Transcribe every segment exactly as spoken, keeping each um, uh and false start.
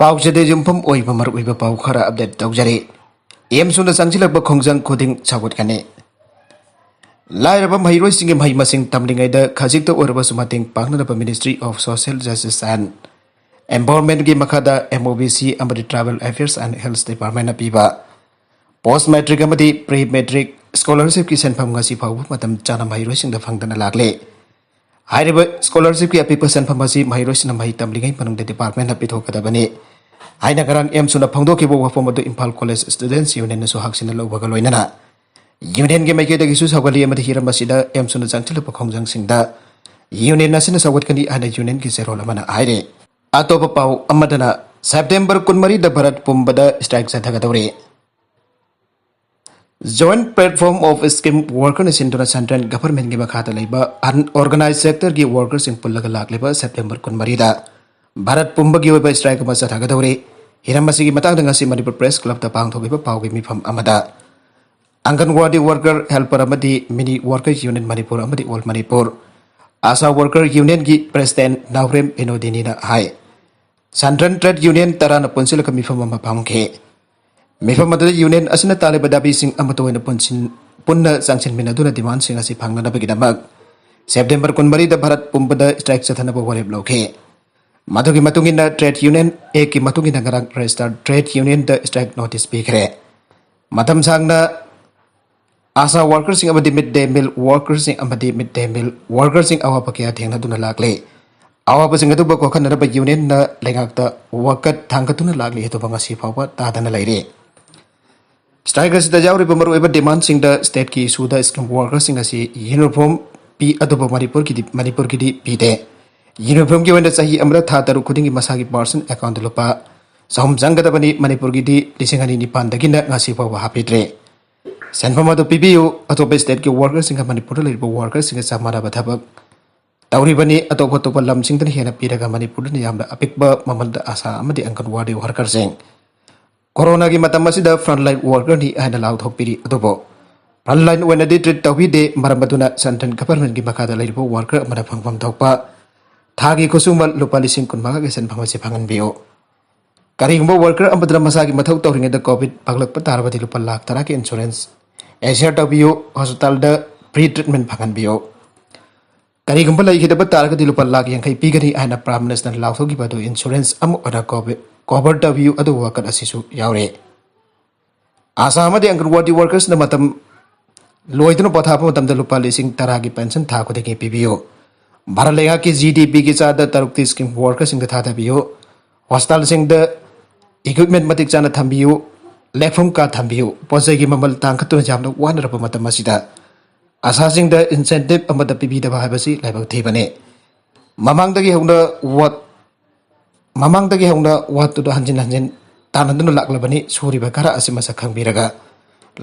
ꯄꯥꯎꯆꯦꯗ ꯌꯨꯝꯐꯝ ꯑꯣꯏꯕ ꯃꯔꯨꯑꯣꯏꯕ ꯄꯥꯎ ꯈꯔ ꯑꯞꯗꯦꯠ ꯇꯧꯖꯔꯤ꯫ ꯑꯦꯝꯁꯨꯅ ꯆꯪꯁꯤꯜꯂꯛꯄ ꯈꯣꯡꯖꯪ ꯈꯨꯗꯤꯡ ꯁꯧꯒꯠꯀꯅꯤ꯫ ꯂꯥꯏꯔꯕ ꯃꯍꯩꯔꯣꯏꯁꯤꯡꯒꯤ ꯃꯍꯩ ꯃꯁꯤꯡ ꯇꯝꯂꯤꯉꯩꯗ ꯈꯖꯤꯛꯇ ꯑꯣꯏꯔꯕꯁꯨ ꯃꯇꯦꯡ ꯄꯥꯡꯅꯅꯕ Ministry of Social Justice and Empowermentꯀꯤ ꯃꯈꯥꯗ MOBC ꯑꯃꯗꯤ Tribal Affairs and Hills Departmentꯅ ꯄꯤꯕ post matric ꯑꯃꯗꯤ pre matric scholarshipꯀꯤ ꯁꯦꯟꯐꯝ ꯉꯁꯤ ꯐꯥꯎꯕ ꯃꯇꯝ ꯆꯥꯅ ꯃꯍꯩꯔꯣꯏꯁꯤꯡꯗ ꯐꯪꯗꯅ ꯂꯥꯛꯂꯦ꯫ ꯍꯥꯏꯔꯤꯕ scholarshipꯀꯤ ꯑꯄꯤꯛꯄ ꯁꯦꯟꯐꯝ ꯑꯁꯤ ꯃꯍꯩꯔꯣꯏꯁꯤꯡꯅ ꯃꯍꯩ ꯇꯝꯂꯤꯉꯩ ꯃꯅꯨꯡꯗ departmentꯅ ꯄꯤꯊꯣꯛꯀꯗꯕꯅꯤ ꯍꯥꯏꯅ ꯉꯔꯥꯡ ꯑꯦꯝꯁꯨꯅ ꯐꯣꯡꯗꯣꯛꯈꯤꯕ ꯋꯥꯐꯝ ꯑꯗꯨ ꯏꯝꯐꯥꯜ College Students Unionꯅꯁꯨ ꯍꯛꯆꯤꯟꯅ ꯂꯧꯕꯒ ꯂꯣꯏꯅꯅ unionꯒꯤ ꯃꯥꯏꯀꯩꯗꯒꯤꯁꯨ ꯁꯧꯒꯠꯂꯤ ꯑꯃꯗꯤ ꯍꯤꯔꯝ ꯑꯁꯤꯗ ꯑꯦꯝꯁꯨꯅ ꯆꯪꯁꯤꯜꯂꯛꯄ ꯈꯣꯡꯖꯪꯁꯤꯡꯗ union ꯑꯁꯤꯅ ꯁꯧꯒꯠꯀꯅꯤ ꯍꯥꯏꯅ unionꯒꯤ ꯆꯦꯔꯣꯜ ꯑꯃꯅ ꯍꯥꯏꯔꯤ꯫ ꯑꯇꯣꯞꯄ ꯄꯥꯎ ꯑꯃꯗꯅ September ꯀꯨꯟꯃꯔꯤꯗ ꯚꯥꯔꯠ ꯄꯨꯝꯕꯗ strike ꯆꯠꯊꯒꯗꯧꯔꯤ꯫ Joint Platform of Scheme Workerꯅ ꯁꯤꯟꯗꯨꯅ central governmentꯀꯤ ꯃꯈꯥꯗ ꯂꯩꯕ unorganized sectorꯒꯤ workerꯁꯤꯡ ꯄꯨꯜꯂꯒ ꯂꯥꯛꯂꯤꯕ September ꯀꯨꯟꯃꯔꯤꯗ ꯚꯥꯔꯠ ꯄꯨꯝꯕꯒꯤ ꯑꯣꯏꯕ strike ꯑꯃ ꯆꯠꯊꯒꯗꯧꯔꯤ꯫ ꯍꯤꯔꯝ ꯑꯁꯤꯒꯤ ꯃꯇꯥꯡꯗ ꯉꯁꯤ ꯃꯅꯤꯄꯨꯔ Press Clubꯇ ꯄꯥꯡꯊꯣꯛꯈꯤꯕ ꯄꯥꯎꯒꯤ ꯃꯤꯐꯝ ꯑꯃꯗ ꯑꯪꯒꯟꯋꯥꯗꯤ worker, helper ꯑꯃꯗꯤ mini worker union ꯃꯅꯤꯄꯨꯔ ꯑꯃꯗꯤ All Manipur, ASHA worker unionꯒꯤ president ꯅꯥꯎꯔꯦꯝ ꯕꯤꯅꯣꯗꯤꯅꯤꯅ ꯍꯥꯏ꯫ Central trade union ꯇꯔꯥꯅ ꯄꯨꯟꯁꯤꯜꯂꯒ ꯃꯤꯐꯝ ꯑꯃ ꯄꯥꯡꯈꯤ꯫ ꯃꯤꯐꯝ ꯑꯗꯨꯗ union ꯑꯁꯤꯅ ꯇꯥꯜꯂꯤꯕ ꯗꯥꯕꯤꯁꯤꯡ ꯑꯃꯠꯇ ꯑꯣꯏꯅ ꯄꯨꯟꯁꯤꯟ-, ꯄꯨꯟꯅ ꯆꯥꯡꯁꯤꯟꯃꯤꯟꯅꯗꯨꯅ demandꯁꯤꯡ ꯑꯁꯤ ꯐꯪꯅꯅꯕꯒꯤꯗꯃꯛ September ꯀꯨꯟꯃꯔꯤꯗ ꯚꯥꯔꯠ ꯄꯨꯝꯕꯗ strike ꯆꯠꯊꯅꯕ ꯋꯥꯔꯦꯞ ꯂꯧꯈꯤ꯫ ꯃꯗꯨꯒꯤ ꯃꯇꯨꯡ ꯏꯟꯅ Trade Union Actꯀꯤ ꯃꯇꯨꯡ ꯏꯟꯅ ꯉꯔꯥꯡ registered trade unionꯗ strike notice ꯄꯤꯈ꯭ꯔꯦ꯫ ꯃꯇꯝ ꯁꯥꯡꯅ ASHA workerꯁꯤꯡ ꯑꯃꯗꯤ mid day meal workerꯁꯤꯡ ꯑꯃꯗꯤ mid day meal workerꯁꯤꯡ ꯑꯋꯥꯕ ꯀꯌꯥ ꯊꯦꯡꯅꯗꯨꯅ ꯂꯥꯛꯂꯤ꯫ ꯑꯋꯥꯕꯁꯤꯡ ꯑꯗꯨꯕꯨ ꯀꯣꯛꯍꯟꯅꯅꯕ unionꯅ ꯂꯩꯉꯥꯛꯇ ꯋꯥꯀꯠ ꯊꯥꯡꯒꯠꯇꯨꯅ ꯂꯥꯛꯂꯤ ꯑꯗꯨꯕꯨ ꯉꯁꯤ ꯐꯥꯎꯕ ꯇꯥꯗꯅ ꯂꯩꯔꯤ꯫ Strike ꯑꯁꯤꯗ ꯌꯥꯎꯔꯤꯕ ꯃꯔꯨꯑꯣꯏꯕ demandꯁꯤꯡꯗ stateꯀꯤ issue scheme workerꯁꯤꯡ ꯑꯁꯤ uniform ꯄꯤ, ꯑꯗꯨꯕꯨ ꯃꯅꯤꯄꯨꯔꯒꯤꯗꯤ, ꯃꯅꯤꯄꯨꯔꯒꯤꯗꯤ ꯄꯤꯗꯦ꯫ Uniformꯒꯤ ꯑꯣꯏꯅ ꯆꯍꯤ ꯑꯃꯗ ꯊꯥ ꯇꯔꯨꯛ ꯈꯨꯗꯤꯡꯒꯤ ꯃꯁꯥꯒꯤ personal accountꯇ ꯂꯨꯄꯥ ꯆꯍꯨꯝ ꯆꯪꯒꯗꯕꯅꯤ꯫ ꯃꯅꯤꯄꯨꯔꯒꯤꯗꯤ ꯂꯤꯁꯤꯡ ꯑꯅꯤ ꯅꯤꯄꯥꯟꯗꯒꯤꯅ ꯉꯁꯤ ꯐꯥꯎꯕ ꯍꯥꯞꯄꯤꯗ꯭ꯔꯦ꯫ ꯁꯦꯟꯐꯝ ꯑꯗꯨ ꯄꯤꯕꯤꯌꯨ꯫ ꯑꯇꯣꯞꯄ stateꯀꯤ workerꯁꯤꯡꯒ ꯃꯅꯤꯄꯨꯔꯗ ꯂꯩꯔꯤꯕ workerꯁꯤꯡꯒ ꯆꯞ ꯃꯥꯟꯅꯕ ꯊꯕꯛ ꯇꯧꯔꯤꯕꯅꯤ꯫ ꯑꯇꯣꯞ ꯑꯇꯣꯞꯄ ꯂꯝꯁꯤꯡꯗꯅ ꯍꯦꯟꯅ ꯄꯤꯔꯒ ꯃꯅꯤꯄꯨꯔꯗꯅ ꯌꯥꯝꯅ ꯑꯄꯤꯛꯄ ꯃꯃꯜꯗ ASHA ꯑꯃꯗꯤ ꯑꯪꯒꯟꯋꯥꯗꯤ workerꯁꯤꯡ꯫ Coronaꯒꯤ ꯃꯇꯝ ꯑꯁꯤꯗ frontline workerꯅꯤ ꯍꯥꯏꯅ ꯂꯥꯎꯊꯣꯛꯄꯤꯔꯤ, ꯑꯗꯨꯕꯨ frontline ꯑꯣꯏꯅꯗꯤ treat ꯇꯧꯕꯤꯗꯦ꯫ ꯃꯔꯝ ꯑꯗꯨꯅ central governmentꯀꯤ ꯃꯈꯥꯗ ꯂꯩꯔꯤꯕ worker ꯑꯃꯅ ꯐꯪꯐꯝ ꯊꯣꯛꯄ ꯊꯥꯒꯤ ꯈꯨꯠꯁꯨꯃꯟ ꯂꯨꯄꯥ ꯂꯤꯁꯤꯡ ꯀꯨꯟꯃꯉꯥꯒꯤ ꯁꯦꯟꯐꯝ ꯑꯁꯤ ꯐꯪꯍꯟꯕꯤꯌꯨ꯫ ꯀꯔꯤꯒꯨꯝꯕ ꯋꯥꯔꯀꯔ ꯑꯃꯗꯨꯅ ꯃꯁꯥꯒꯤ ꯃꯊꯧ ꯇꯧꯔꯤꯉꯩꯗ ꯀꯣꯚꯤꯗ ꯄꯛꯂꯛꯄ ꯇꯥꯔꯕꯗꯤ ꯂꯨꯄꯥ ꯂꯥꯈ ꯇꯔꯥꯒꯤ ꯏꯟꯁꯨꯔꯦꯟꯁ ꯑꯦꯁꯤꯌꯔ ꯇꯧꯕꯤꯌꯨ, ꯍꯣꯁꯄꯤꯇꯥꯜꯗ ꯐ꯭ꯔꯤ ꯇ꯭ꯔꯤꯠꯃꯦꯟ ꯐꯪꯍꯟꯕꯤꯌꯨ꯫ ꯀꯔꯤꯒꯨꯝꯕ ꯂꯩꯈꯤꯗꯕ ꯇꯥꯔꯒꯗꯤ ꯂꯨꯄꯥ ꯂꯥꯈ ꯌꯥꯡꯈꯩ ꯄꯤꯒꯅꯤ ꯍꯥꯏꯅ ꯄ꯭ꯔꯥꯏꯝ ꯃꯤꯅꯤꯁꯇꯔꯅ ꯂꯥꯎꯊꯣꯛꯈꯤꯕ ꯑꯗꯨ ꯏꯟꯁꯨꯔꯦꯟꯁ ꯑꯃ ꯑꯣꯏꯅ ꯀꯣꯚꯤꯗ ꯀꯣꯚꯔ ꯇꯧꯕꯤꯌꯨ ꯑꯗꯨ ꯋꯥꯀꯠ ꯑꯁꯤꯁꯨ ꯌꯥꯎꯔꯤ꯫ ꯑꯥꯁꯥ ꯑꯃꯗꯤ ꯑꯪꯒꯟꯋꯥꯗꯤ ꯋꯥꯔꯀꯔꯁꯅ ꯃꯇꯝ ꯂꯣꯏꯗꯨꯅ ꯄꯣꯊꯥꯕ ꯃꯇꯝꯗ ꯂꯨꯄꯥ ꯂꯤꯁꯤꯡ ꯇꯔꯥꯒꯤ ꯄꯦꯟꯁꯟ ꯊꯥ ꯈꯨꯗꯤꯡꯒꯤ ꯄꯤꯕꯤꯌꯨ꯫ ꯚꯥꯔꯠ ꯂꯩꯉꯥꯛꯀꯤ ꯖꯤ ꯗꯤ ꯄꯤꯒꯤ ꯆꯥꯗ ꯇꯔꯨꯛꯇꯤ ꯁ꯭ꯀꯤꯝ ꯋꯥꯔꯀꯔꯁꯤꯡꯗ ꯊꯥꯗꯕꯤꯌꯨ꯫ ꯍꯣꯁꯄꯤꯇꯥꯜꯁꯤꯡꯗ ꯏꯀ꯭ꯋꯤꯞꯃꯦꯟ ꯃꯇꯤꯛ ꯆꯥꯅ ꯊꯝꯕꯤꯌꯨ꯫ ꯂꯦꯛꯐꯝ ꯀꯥ ꯊꯝꯕꯤꯌꯨ꯫ ꯄꯣꯠ ꯆꯩꯒꯤ ꯃꯃꯜ ꯇꯥꯡꯈꯠꯇꯨꯅ ꯌꯥꯝꯅ ꯋꯥꯅꯔꯕ ꯃꯇꯝ ꯑꯁꯤꯗ ꯑꯥꯁꯥꯁꯤꯡꯗ ꯏꯟꯁꯦꯟꯇꯤꯚ ꯑꯃꯠꯇ ꯄꯤꯕꯤꯗꯕ ꯍꯥꯏꯕꯁꯤ ꯂꯥꯏꯕꯛ ꯊꯤꯕꯅꯤ꯫ ꯃꯃꯥꯡꯗꯒꯤ ꯍꯧꯅ ꯋꯥꯠ ꯃꯃꯥꯡꯗꯒꯤ ꯍꯧꯅ ꯋꯥꯠꯇꯨꯗ ꯍꯟꯖꯤꯟ ꯍꯟꯖꯤꯟ ꯇꯥꯟꯅꯗꯨꯅ ꯂꯥꯛꯂꯕꯅꯤ꯫ ꯁꯨꯔꯤꯕ ꯈꯔ ꯑꯁꯤ ꯃꯁꯛ ꯈꯪꯕꯤꯔꯒ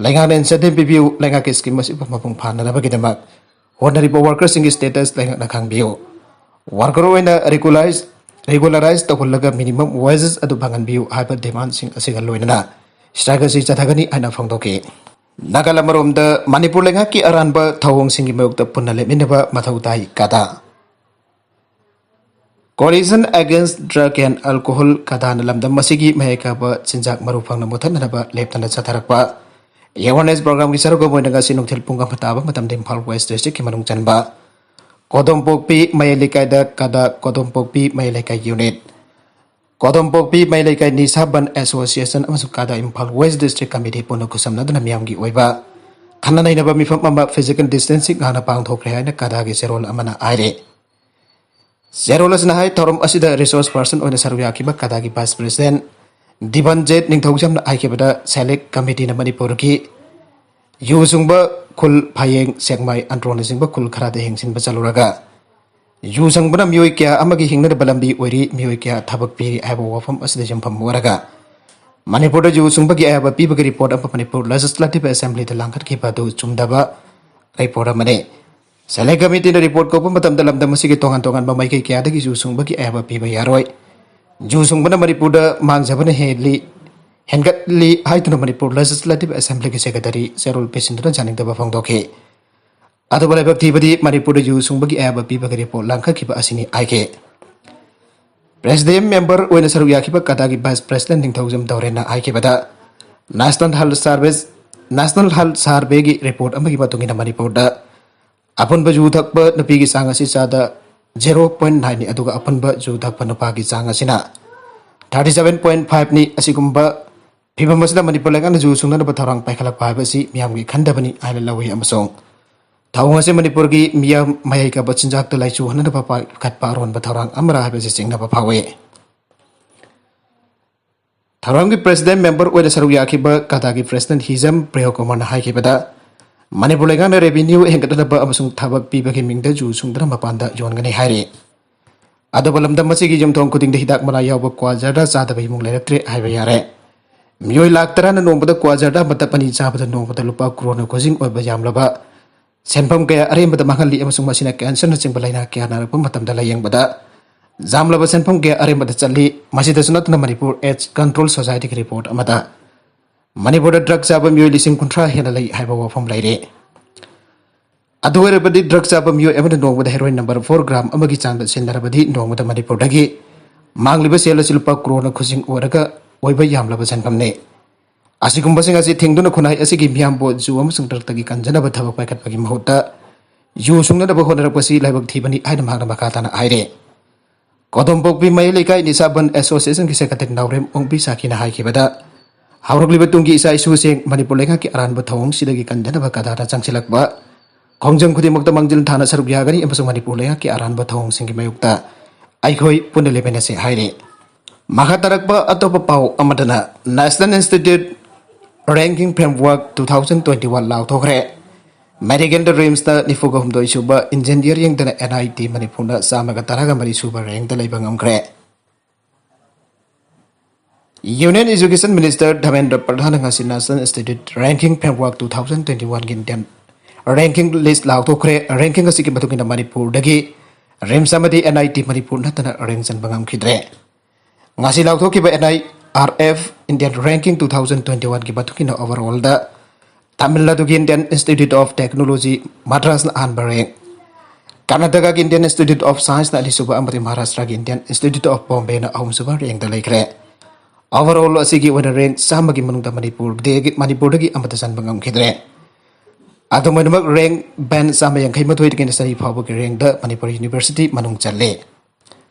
ꯂꯩꯉꯥꯛꯅ ꯏꯟꯁꯦꯟꯇꯤꯚ ꯄꯤꯕꯤꯌꯨ꯫ ꯂꯩꯉꯥꯛꯀꯤ ꯁ꯭ꯀꯤꯝ ꯑꯁꯤꯕꯨ ꯃꯄꯨꯡ ꯐꯥꯅꯅꯕꯒꯤꯗꯃꯛ ꯍꯣꯠꯅꯔꯤꯕ ꯋꯥꯔꯀꯔꯁꯤꯡꯒꯤ ꯁ꯭ꯇꯦꯇꯁ ꯂꯩꯉꯥꯛꯅ ꯈꯪꯕꯤꯌꯨ꯫ ꯋꯥꯔꯀꯔ ꯑꯣꯏꯅ ꯔꯤꯒꯨꯂꯥꯏꯖ ꯔꯤꯒꯨꯂꯔꯥꯏꯖ ꯇꯧꯍꯜꯂꯒ ꯃꯤꯅꯤꯃꯝ ꯋꯦꯖꯦꯁ ꯑꯗꯨ ꯐꯪꯍꯟꯕꯤꯌꯨ ꯍꯥꯏꯕ ꯗꯤꯃꯥꯟꯁꯤꯡ ꯑꯁꯤꯒ ꯂꯣꯏꯅꯅ ꯁ꯭ꯇ꯭ꯔꯥꯏꯛ ꯑꯁꯤ ꯆꯠꯊꯒꯅꯤ ꯍꯥꯏꯅ ꯐꯣꯡꯗꯣꯛꯈꯤ꯫ ꯅꯥꯒꯥꯂꯦꯟ ꯑꯃꯔꯣꯝꯗ ꯃꯅꯤꯄꯨꯔ ꯂꯩꯉꯥꯛꯀꯤ ꯑꯔꯥꯟꯕ ꯊꯧꯑꯣꯡꯁꯤꯡꯒꯤ ꯃꯥꯌꯣꯛꯇ ꯄꯨꯟꯅ ꯂꯦꯞꯃꯤꯟꯅꯕ ꯃꯊꯧ ꯇꯥꯏ, ꯀꯗꯥ꯫ Coalition Against Drug and Alcohol, ꯀꯗꯥꯅ ꯂꯝꯗꯝ ꯑꯁꯤꯒꯤ ꯃꯌꯥꯏ ꯀꯥꯕ ꯆꯤꯟꯖꯥꯛ ꯃꯔꯨ ꯐꯪꯅ ꯃꯨꯊꯠꯅꯅꯕ ꯂꯦꯞꯇꯅ ꯆꯠꯊꯔꯛꯄ ꯑꯦꯋꯥꯔꯅꯦꯁ ꯄ꯭ꯔꯣꯒ꯭ꯔꯥꯝꯒꯤ ꯁꯔꯨꯛ ꯑꯃ ꯑꯣꯏꯅ ꯉꯁꯤ ꯅꯨꯡꯊꯤꯜ ꯄꯨꯡ ꯑꯃ ꯇꯥꯕ ꯃꯇꯝꯗ ꯏꯝꯐꯥꯜ ꯋꯦꯁ ꯗꯤꯁꯇ꯭ꯔꯤꯛꯀꯤ ꯃꯅꯨꯡ ꯆꯟꯕ ꯀꯣꯗꯣꯝꯄꯣꯛꯄꯤ ꯃꯌꯥꯏ ꯂꯩꯀꯥꯏꯗ ꯀꯗꯥ ꯀꯣꯗꯣꯝꯄꯣꯛꯄꯤ ꯃꯌꯥꯏ ꯂꯩꯀꯥꯏ ꯌꯨꯅꯤꯠ, ꯀꯣꯗꯣꯝꯄꯣꯛꯄꯤ ꯃꯌꯥꯏ ꯂꯩꯀꯥꯏ ꯅꯤꯁꯥ ꯕꯟ ꯑꯦꯁꯣꯁꯤꯌꯦꯁꯟ ꯑꯃꯁꯨꯡ ꯀꯗꯥ ꯏꯝꯐꯥꯜ ꯋꯦꯁ ꯗꯤꯁꯇ꯭ꯔꯤꯛ ꯀꯃꯤꯇꯤ ꯄꯨꯟꯅ ꯈꯨꯠꯁꯝꯅꯗꯨꯅ ꯃꯤꯌꯥꯝꯒꯤ ꯑꯣꯏꯕ ꯈꯟꯅ ꯅꯩꯅꯕ ꯃꯤꯐꯝ ꯑꯃ ꯐꯤꯖꯤꯀꯦꯜ ꯗꯤꯁꯇꯦꯟꯁꯤꯡ ꯉꯥꯛꯅ ꯄꯥꯡꯊꯣꯛꯈ꯭ꯔꯦ ꯍꯥꯏꯅ ꯀꯗꯥꯒꯤ ꯆꯦꯔꯣꯜ ꯑꯃꯅ ꯍꯥꯏꯔꯤ꯫ ꯆꯦꯔꯣꯜ ꯑꯁꯤꯅ ꯍꯥꯏ, ꯊꯧꯔꯝ ꯑꯁꯤꯗ ꯔꯤꯁꯣꯔꯁ ꯄꯥꯔꯁꯟ ꯑꯣꯏꯅ ꯁꯔꯨꯛ ꯌꯥꯈꯤꯕ ꯀꯗꯥꯒꯤ ꯚꯥꯏꯁ ꯄ꯭ꯔꯦꯁꯤꯗꯦꯟ ꯗꯤꯕꯟꯖꯦꯠ ꯅꯤꯡꯊꯧꯖꯝꯅ ꯍꯥꯏꯈꯤꯕꯗ, ꯁꯦꯂꯦꯛ ꯀꯃꯤꯇꯤꯅ ꯃꯅꯤꯄꯨꯔꯒꯤ ꯌꯨ ꯁꯨꯡꯕ ꯈꯨꯜ, ꯐꯌꯦꯡ, ꯁꯦꯛꯃꯥꯏ, ꯑꯟꯗ꯭ꯔꯣꯅꯆꯤꯡꯕ ꯈꯨꯜ ꯈꯔꯗ ꯌꯦꯡꯁꯤꯟꯕ ꯆꯠꯂꯨꯔꯒ, ꯌꯨ ꯁꯨꯡꯕꯅ ꯃꯤꯑꯣꯏ ꯀꯌꯥ ꯑꯃꯒꯤ ꯍꯤꯡꯅꯅꯕ ꯂꯝꯕꯤ ꯑꯣꯏꯔꯤ, ꯃꯤꯑꯣꯏ ꯀꯌꯥ ꯊꯕꯛ ꯄꯤꯔꯤ ꯍꯥꯏꯕ ꯋꯥꯐꯝ ꯑꯁꯤꯗ ꯌꯨꯝꯐꯝ ꯑꯣꯏꯔꯒ ꯃꯅꯤꯄꯨꯔꯗ ꯌꯨ ꯁꯨꯡꯕꯒꯤ ꯑꯌꯥꯕ ꯄꯤꯕꯒꯤ ꯔꯤꯄꯣꯔꯠ ꯑꯃ ꯃꯅꯤꯄꯨꯔ ꯂꯦꯖꯤꯁꯂꯦꯇꯤꯚ ꯑꯦꯁꯦꯝꯕ꯭ꯂꯤꯗ ꯂꯥꯡꯈꯠꯈꯤꯕ ꯑꯗꯨ ꯆꯨꯝꯗꯕ ꯔꯤꯄꯣꯔꯠ ꯑꯃꯅꯤ꯫ ꯁꯦꯂꯦꯛ ꯀꯃꯤꯇꯤꯅ ꯔꯤꯄꯣꯔꯠ ꯀꯧꯕ ꯃꯇꯝꯗ ꯂꯝꯗꯝ ꯑꯁꯤꯒꯤ ꯇꯣꯉꯥꯟ ꯇꯣꯉꯥꯟꯕ ꯃꯥꯏꯀꯩ ꯀꯌꯥꯗꯒꯤ ꯌꯨ ꯁꯨꯡꯕꯒꯤ ꯑꯌꯥꯕ ꯄꯤꯕ ꯌꯥꯔꯣꯏ꯫ ꯌꯨ ꯁꯨꯡꯕꯅ ꯃꯅꯤꯄꯨꯔꯗ ꯃꯥꯡꯖꯕꯅ ꯍꯦꯜꯂꯤ, ꯍꯦꯟꯒꯠꯂꯤ ꯍꯥꯏꯗꯨꯅ ꯃꯅꯤꯄꯨꯔ ꯂꯦꯖꯤꯁꯂꯦꯇꯤꯚ ꯑꯦꯁꯦꯝꯕ꯭ꯂꯤꯒꯤ ꯁꯦꯀ꯭ꯔꯦꯇꯔꯤ ꯆꯦꯔꯣꯜ ꯄꯤꯁꯤꯟꯗꯨꯅ ꯌꯥꯅꯤꯡꯗꯕ ꯐꯣꯡꯗꯣꯛꯈꯤ꯫ ꯑꯗꯨꯕꯨ ꯂꯥꯏꯕꯛ ꯊꯤꯕꯗꯤ ꯃꯅꯤꯄꯨꯔꯗ ꯌꯨ ꯁꯨꯡꯕꯒꯤ ꯑꯌꯥꯕ ꯄꯤꯕꯒꯤ ꯔꯤꯄꯣꯔꯠ ꯂꯥꯡꯈꯠꯈꯤꯕ ꯑꯁꯤꯅꯤ ꯍꯥꯏꯈꯤ꯫ President member ꯑꯣꯏꯅ ꯁꯔꯨꯛ ꯌꯥꯈꯤꯕ ꯀꯗꯥꯒꯤ Vice President ꯅꯤꯡꯊꯧꯖꯝ ꯇꯧꯔꯦꯅ ꯍꯥꯏꯈꯤꯕꯗ, National Health Service, National Health Surveyꯒꯤ report ꯑꯃꯒꯤ ꯃꯇꯨꯡ ꯏꯟꯅ ꯃꯅꯤꯄꯨꯔꯗ ꯑꯄꯨꯟꯕ ꯌꯨ ꯊꯛꯄ ꯅꯨꯄꯤꯒꯤ ꯆꯥꯡ ꯑꯁꯤ ꯆꯥꯗ zero point nine ꯅꯤ, ꯑꯗꯨꯒ ꯑꯄꯨꯟꯕ ꯌꯨ ꯊꯛꯄ ꯅꯨꯄꯥꯒꯤ ꯆꯥꯡ ꯑꯁꯤꯅ thirty seven point five ꯅꯤ꯫ ꯑꯁꯤꯒꯨꯝꯕ ꯐꯤꯕꯝ ꯑꯁꯤꯗ ꯃꯅꯤꯄꯨꯔ ꯂꯩꯉꯥꯛꯅ ꯌꯨ ꯁꯨꯡꯅꯅꯕ ꯊꯧꯔꯥꯡ ꯄꯥꯏꯈꯠꯂꯛꯄ ꯍꯥꯏꯕꯁꯤ ꯃꯤꯌꯥꯝꯒꯤ ꯈꯟꯗꯕꯅꯤ ꯍꯥꯏꯅ ꯂꯧꯏ, ꯑꯃꯁꯨꯡ ꯊꯧꯑꯣꯡ ꯑꯁꯤ ꯃꯅꯤꯄꯨꯔꯒꯤ ꯃꯤꯌꯥꯝ ꯃꯍꯩ ꯀꯥꯕ ꯆꯤꯟꯖꯥꯛꯇ ꯂꯥꯏꯆꯨꯍꯟꯅꯅꯕ ꯄꯥꯏꯈꯠꯄ ꯑꯔꯣꯟꯕ ꯊꯧꯔꯥꯡ ꯑꯃꯔ ꯍꯥꯏꯕꯁꯤ ꯆꯤꯡꯅꯕ ꯐꯥꯎꯏ꯫ ꯊꯧꯔꯝꯒꯤ president member ꯑꯣꯏꯅ ꯁꯔꯨꯛ ꯌꯥꯈꯤꯕ ꯀꯗꯥꯒꯤ President ꯍꯤꯖꯝ ꯄ꯭ꯔꯤꯌꯣ ꯀꯨꯃꯥꯔꯅ ꯍꯥꯏꯈꯤꯕꯗ, ꯃꯅꯤꯄꯨꯔ ꯂꯩꯉꯥꯛꯅ revenue ꯍꯦꯟꯒꯠꯅꯅꯕ ꯑꯃꯁꯨꯡ ꯊꯕꯛ ꯄꯤꯕꯒꯤ ꯃꯤꯡꯗ ꯌꯨ ꯁꯨꯡꯗꯅ ꯃꯄꯥꯟꯗ ꯌꯣꯟꯒꯅꯤ ꯍꯥꯏꯔꯤ꯫ ꯑꯗꯨꯕꯨ ꯂꯝꯗꯝ ꯑꯁꯤꯒꯤ ꯌꯨꯝꯊꯣꯡ ꯈꯨꯗꯤꯡꯗ ꯍꯤꯗꯥꯛ ꯃꯅꯥ ꯌꯥꯎꯕ ꯀ꯭ꯋꯥ ꯖꯔꯗꯥ ꯆꯥꯗꯕ ꯏꯃꯨꯡ ꯂꯩꯔꯛꯇ꯭ꯔꯦ ꯍꯥꯏꯕ ꯌꯥꯔꯦ꯫ ꯃꯤꯑꯣꯏ ꯂꯥꯈ ꯇꯔꯥꯅ ꯅꯣꯡꯃꯗ ꯀ꯭ꯋꯥ ꯖꯔꯗꯥ ꯑꯃꯇꯞ ꯑꯅꯤ ꯆꯥꯕꯗ ꯅꯣꯡꯃꯗ ꯂꯨꯄꯥ ꯀ꯭ꯔꯣꯔꯅ ꯈꯨꯖꯤꯡ ꯑꯣꯏꯕ ꯌꯥꯝꯂꯕ ꯁꯦꯟꯐꯝ ꯀꯌꯥ ꯑꯔꯦꯝꯕꯗ ꯃꯥꯡꯍꯜꯂꯤ, ꯑꯃꯁꯨꯡ ꯃꯁꯤꯅ cancerꯅꯆꯤꯡꯕ ꯂꯥꯏꯅꯥ ꯀꯌꯥ ꯅꯥꯔꯛꯄ ꯃꯇꯝꯗ ꯂꯥꯌꯦꯡꯕꯗ ꯌꯥꯝꯂꯕ ꯁꯦꯟꯐꯝ ꯀꯌꯥ ꯑꯔꯦꯝꯕꯗ ꯆꯠꯂꯤ꯫ ꯃꯁꯤꯗꯁꯨ ꯅꯠꯇꯅ ꯃꯅꯤꯄꯨꯔ AIDS Control Societyꯒꯤ report ꯑꯃꯗ ꯃꯅꯤꯄꯨꯔꯗ drug ꯆꯥꯕ ꯃꯤꯑꯣꯏ ꯂꯤꯁꯤꯡ ꯀꯨꯟꯊ꯭ꯔꯥ ꯍꯦꯟꯅ ꯂꯩ ꯍꯥꯏꯕ ꯋꯥꯐꯝ ꯂꯩꯔꯤ꯫ ꯑꯗꯨ ꯑꯣꯏꯔꯕꯗꯤ drug ꯆꯥꯕ ꯃꯤꯑꯣꯏ ꯑꯃꯅ ꯅꯣꯡꯃꯗ heroin number four gram ꯑꯃꯒꯤ ꯆꯥꯡꯗ ꯁꯤꯖꯤꯟꯅꯔꯕꯗꯤ ꯅꯣꯡꯃꯗ ꯃꯅꯤꯄꯨꯔꯗꯒꯤ ꯃꯥꯡꯂꯤꯕ ꯁꯦꯜ ꯑꯁꯤ ꯂꯨꯄꯥ ꯀ꯭ꯔꯣꯔꯅ ꯈꯨꯖꯤꯡ ꯑꯣꯏꯔꯒ ꯑꯣꯏꯕ ꯌꯥꯝꯂꯕ ꯁꯦꯟꯐꯝꯅꯤ꯫ ꯑꯁꯤꯒꯨꯝꯕꯁꯤꯡ ꯑꯁꯤ ꯊꯤꯡꯗꯨꯅ ꯈꯨꯟꯅꯥꯏ ꯑꯁꯤꯒꯤ ꯃꯤꯌꯥꯝꯕꯨ ꯌꯨ ꯑꯃꯁꯨꯡ drugꯇꯒꯤ ꯀꯟꯖꯅꯕ ꯊꯕꯛ ꯄꯥꯏꯈꯠꯄꯒꯤ ꯃꯍꯨꯠꯇ ꯌꯨ ꯁꯨꯡꯅꯅꯕ ꯍꯣꯠꯅꯔꯛꯄꯁꯤ ꯂꯥꯏꯕꯛ ꯊꯤꯕꯅꯤ ꯍꯥꯏꯅ ꯃꯍꯥꯛꯅ ꯃꯈꯥ ꯇꯥꯅ ꯍꯥꯏꯔꯤ꯫ ꯀꯣꯗꯣꯝꯄꯣꯛꯄꯤ ꯃꯌꯥꯏ ꯂꯩꯀꯥꯏ ꯅꯤꯁꯥ ꯕꯟ Associationꯒꯤ secretary ꯅꯥꯎꯔꯦꯝ ꯑꯣꯡꯕꯤ ꯁꯥꯈꯤꯅ ꯍꯥꯏꯈꯤꯕꯗ, ꯍꯧꯔꯛꯂꯤꯕ ꯇꯨꯡꯒꯤ ꯏꯆꯥ ꯏꯁꯨꯁꯤꯡ ꯃꯅꯤꯄꯨꯔ ꯂꯩꯉꯥꯛꯀꯤ ꯑꯔꯥꯟꯕ ꯊꯧꯑꯣꯡꯁꯤꯗꯒꯤ ꯀꯟꯖꯅꯕ ꯀꯗꯥꯗ ꯆꯪꯁꯤꯜꯂꯛꯄ ꯈꯣꯡꯖꯪ ꯈꯨꯗꯤꯡꯃꯛꯇ ꯃꯥꯡꯖꯤꯜ ꯊꯥꯅ ꯁꯔꯨꯛ ꯌꯥꯒꯅꯤ ꯑꯃꯁꯨꯡ ꯃꯅꯤꯄꯨꯔ ꯂꯩꯉꯥꯛꯀꯤ ꯑꯔꯥꯟꯕ ꯊꯧꯑꯣꯡꯁꯤꯡꯒꯤ ꯃꯥꯌꯣꯛꯇ ꯑꯩꯈꯣꯏ ꯄꯨꯟꯅ ꯂꯦꯞꯃꯤꯟꯅꯁꯤ ꯍꯥꯏꯔꯤ꯫ ꯃꯈꯥ ꯇꯥꯔꯛꯄ ꯑꯇꯣꯞꯄ ꯄꯥꯎ ꯑꯃꯗꯅ, National Institute Ranking Framework two thousand twenty one ꯂꯥꯎꯊꯣꯛꯈ꯭ꯔꯦ꯫ ꯃꯦꯔꯤꯒꯦꯜꯗ RIMSꯅ ꯅꯤꯐꯨꯒ ꯍꯨꯝꯗꯣꯏ ꯁꯨꯕ, ꯏꯟꯖꯤꯅꯤꯌꯔꯤꯡꯗꯅ NIT ꯃꯅꯤꯄꯨꯔꯅ ꯆꯥꯝꯃꯒ ꯇꯔꯥꯒ ꯃꯔꯤ ꯁꯨꯕ rankꯇ ꯂꯩꯕ ꯉꯝꯈ꯭ꯔꯦ꯫ Union Education Minister ꯙꯔꯃꯦꯟꯗ꯭ꯔ ꯄ꯭ꯔꯙꯥꯟꯅ ꯉꯁꯤ National Institute Ranking Framework two thousand twenty one ꯒꯤ Indian ranking list ꯂꯥꯎꯊꯣꯛꯈ꯭ꯔꯦ꯫ Ranking ꯑꯁꯤꯒꯤ ꯃꯇꯨꯡ ꯏꯟꯅ ꯃꯅꯤꯄꯨꯔꯗꯒꯤ RIMS ꯑꯃꯗꯤ NIT ꯃꯅꯤꯄꯨꯔ ꯅꯠꯇꯅ rank ꯆꯟꯕ ꯉꯝꯈꯤꯗ꯭ꯔꯦ꯫ ꯉꯁꯤ ꯂꯥꯎꯊꯣꯛꯈꯤꯕ NIRF Indian Ranking two thousand twenty one ꯒꯤ ꯃꯇꯨꯡ ꯏꯟꯅ overallꯗ ꯇꯥꯃꯤꯜ ꯅꯥꯗꯨꯒꯤ Indian Institute of Technology ꯃꯗ꯭ꯔꯥꯁꯅ ꯑꯍꯥꯟꯕ rank, ꯀꯔꯅꯥꯇꯀꯥꯒꯤ Indian Institute of Science ꯅ ꯑꯅꯤꯁꯨꯕ ꯑꯃꯗꯤ ꯃꯍꯥꯔꯥꯁꯇ꯭ꯔꯥꯒꯤ Indian Institute of Bombay ꯅ ꯑꯍꯨꯝꯁꯨꯕ rank ꯗ ꯂꯩꯈ꯭ꯔꯦ꯫ Overall ꯑꯁꯤꯒꯤ ꯑꯣꯏꯅ rank ꯆꯥꯝꯃꯒꯤ ꯃꯅꯨꯡꯗ ꯃꯅꯤꯄꯨꯔꯗꯒꯤ, ꯃꯅꯤꯄꯨꯔꯗꯒꯤ ꯑꯃꯠꯇ ꯆꯟꯕ ꯉꯝꯈꯤꯗ꯭ꯔꯦ꯫ ꯑꯗꯨꯝ ꯑꯣꯏꯅꯃꯛ, rank band ꯆꯥꯝꯃ ꯌꯥꯡꯈꯩ ꯃꯥꯊꯣꯏꯗꯒꯤꯅ ꯆꯅꯤ ꯐꯥꯎꯕꯒꯤ rank ꯗ ꯃꯅꯤꯄꯨꯔ University ꯃꯅꯨꯡ ꯆꯜꯂꯦ꯫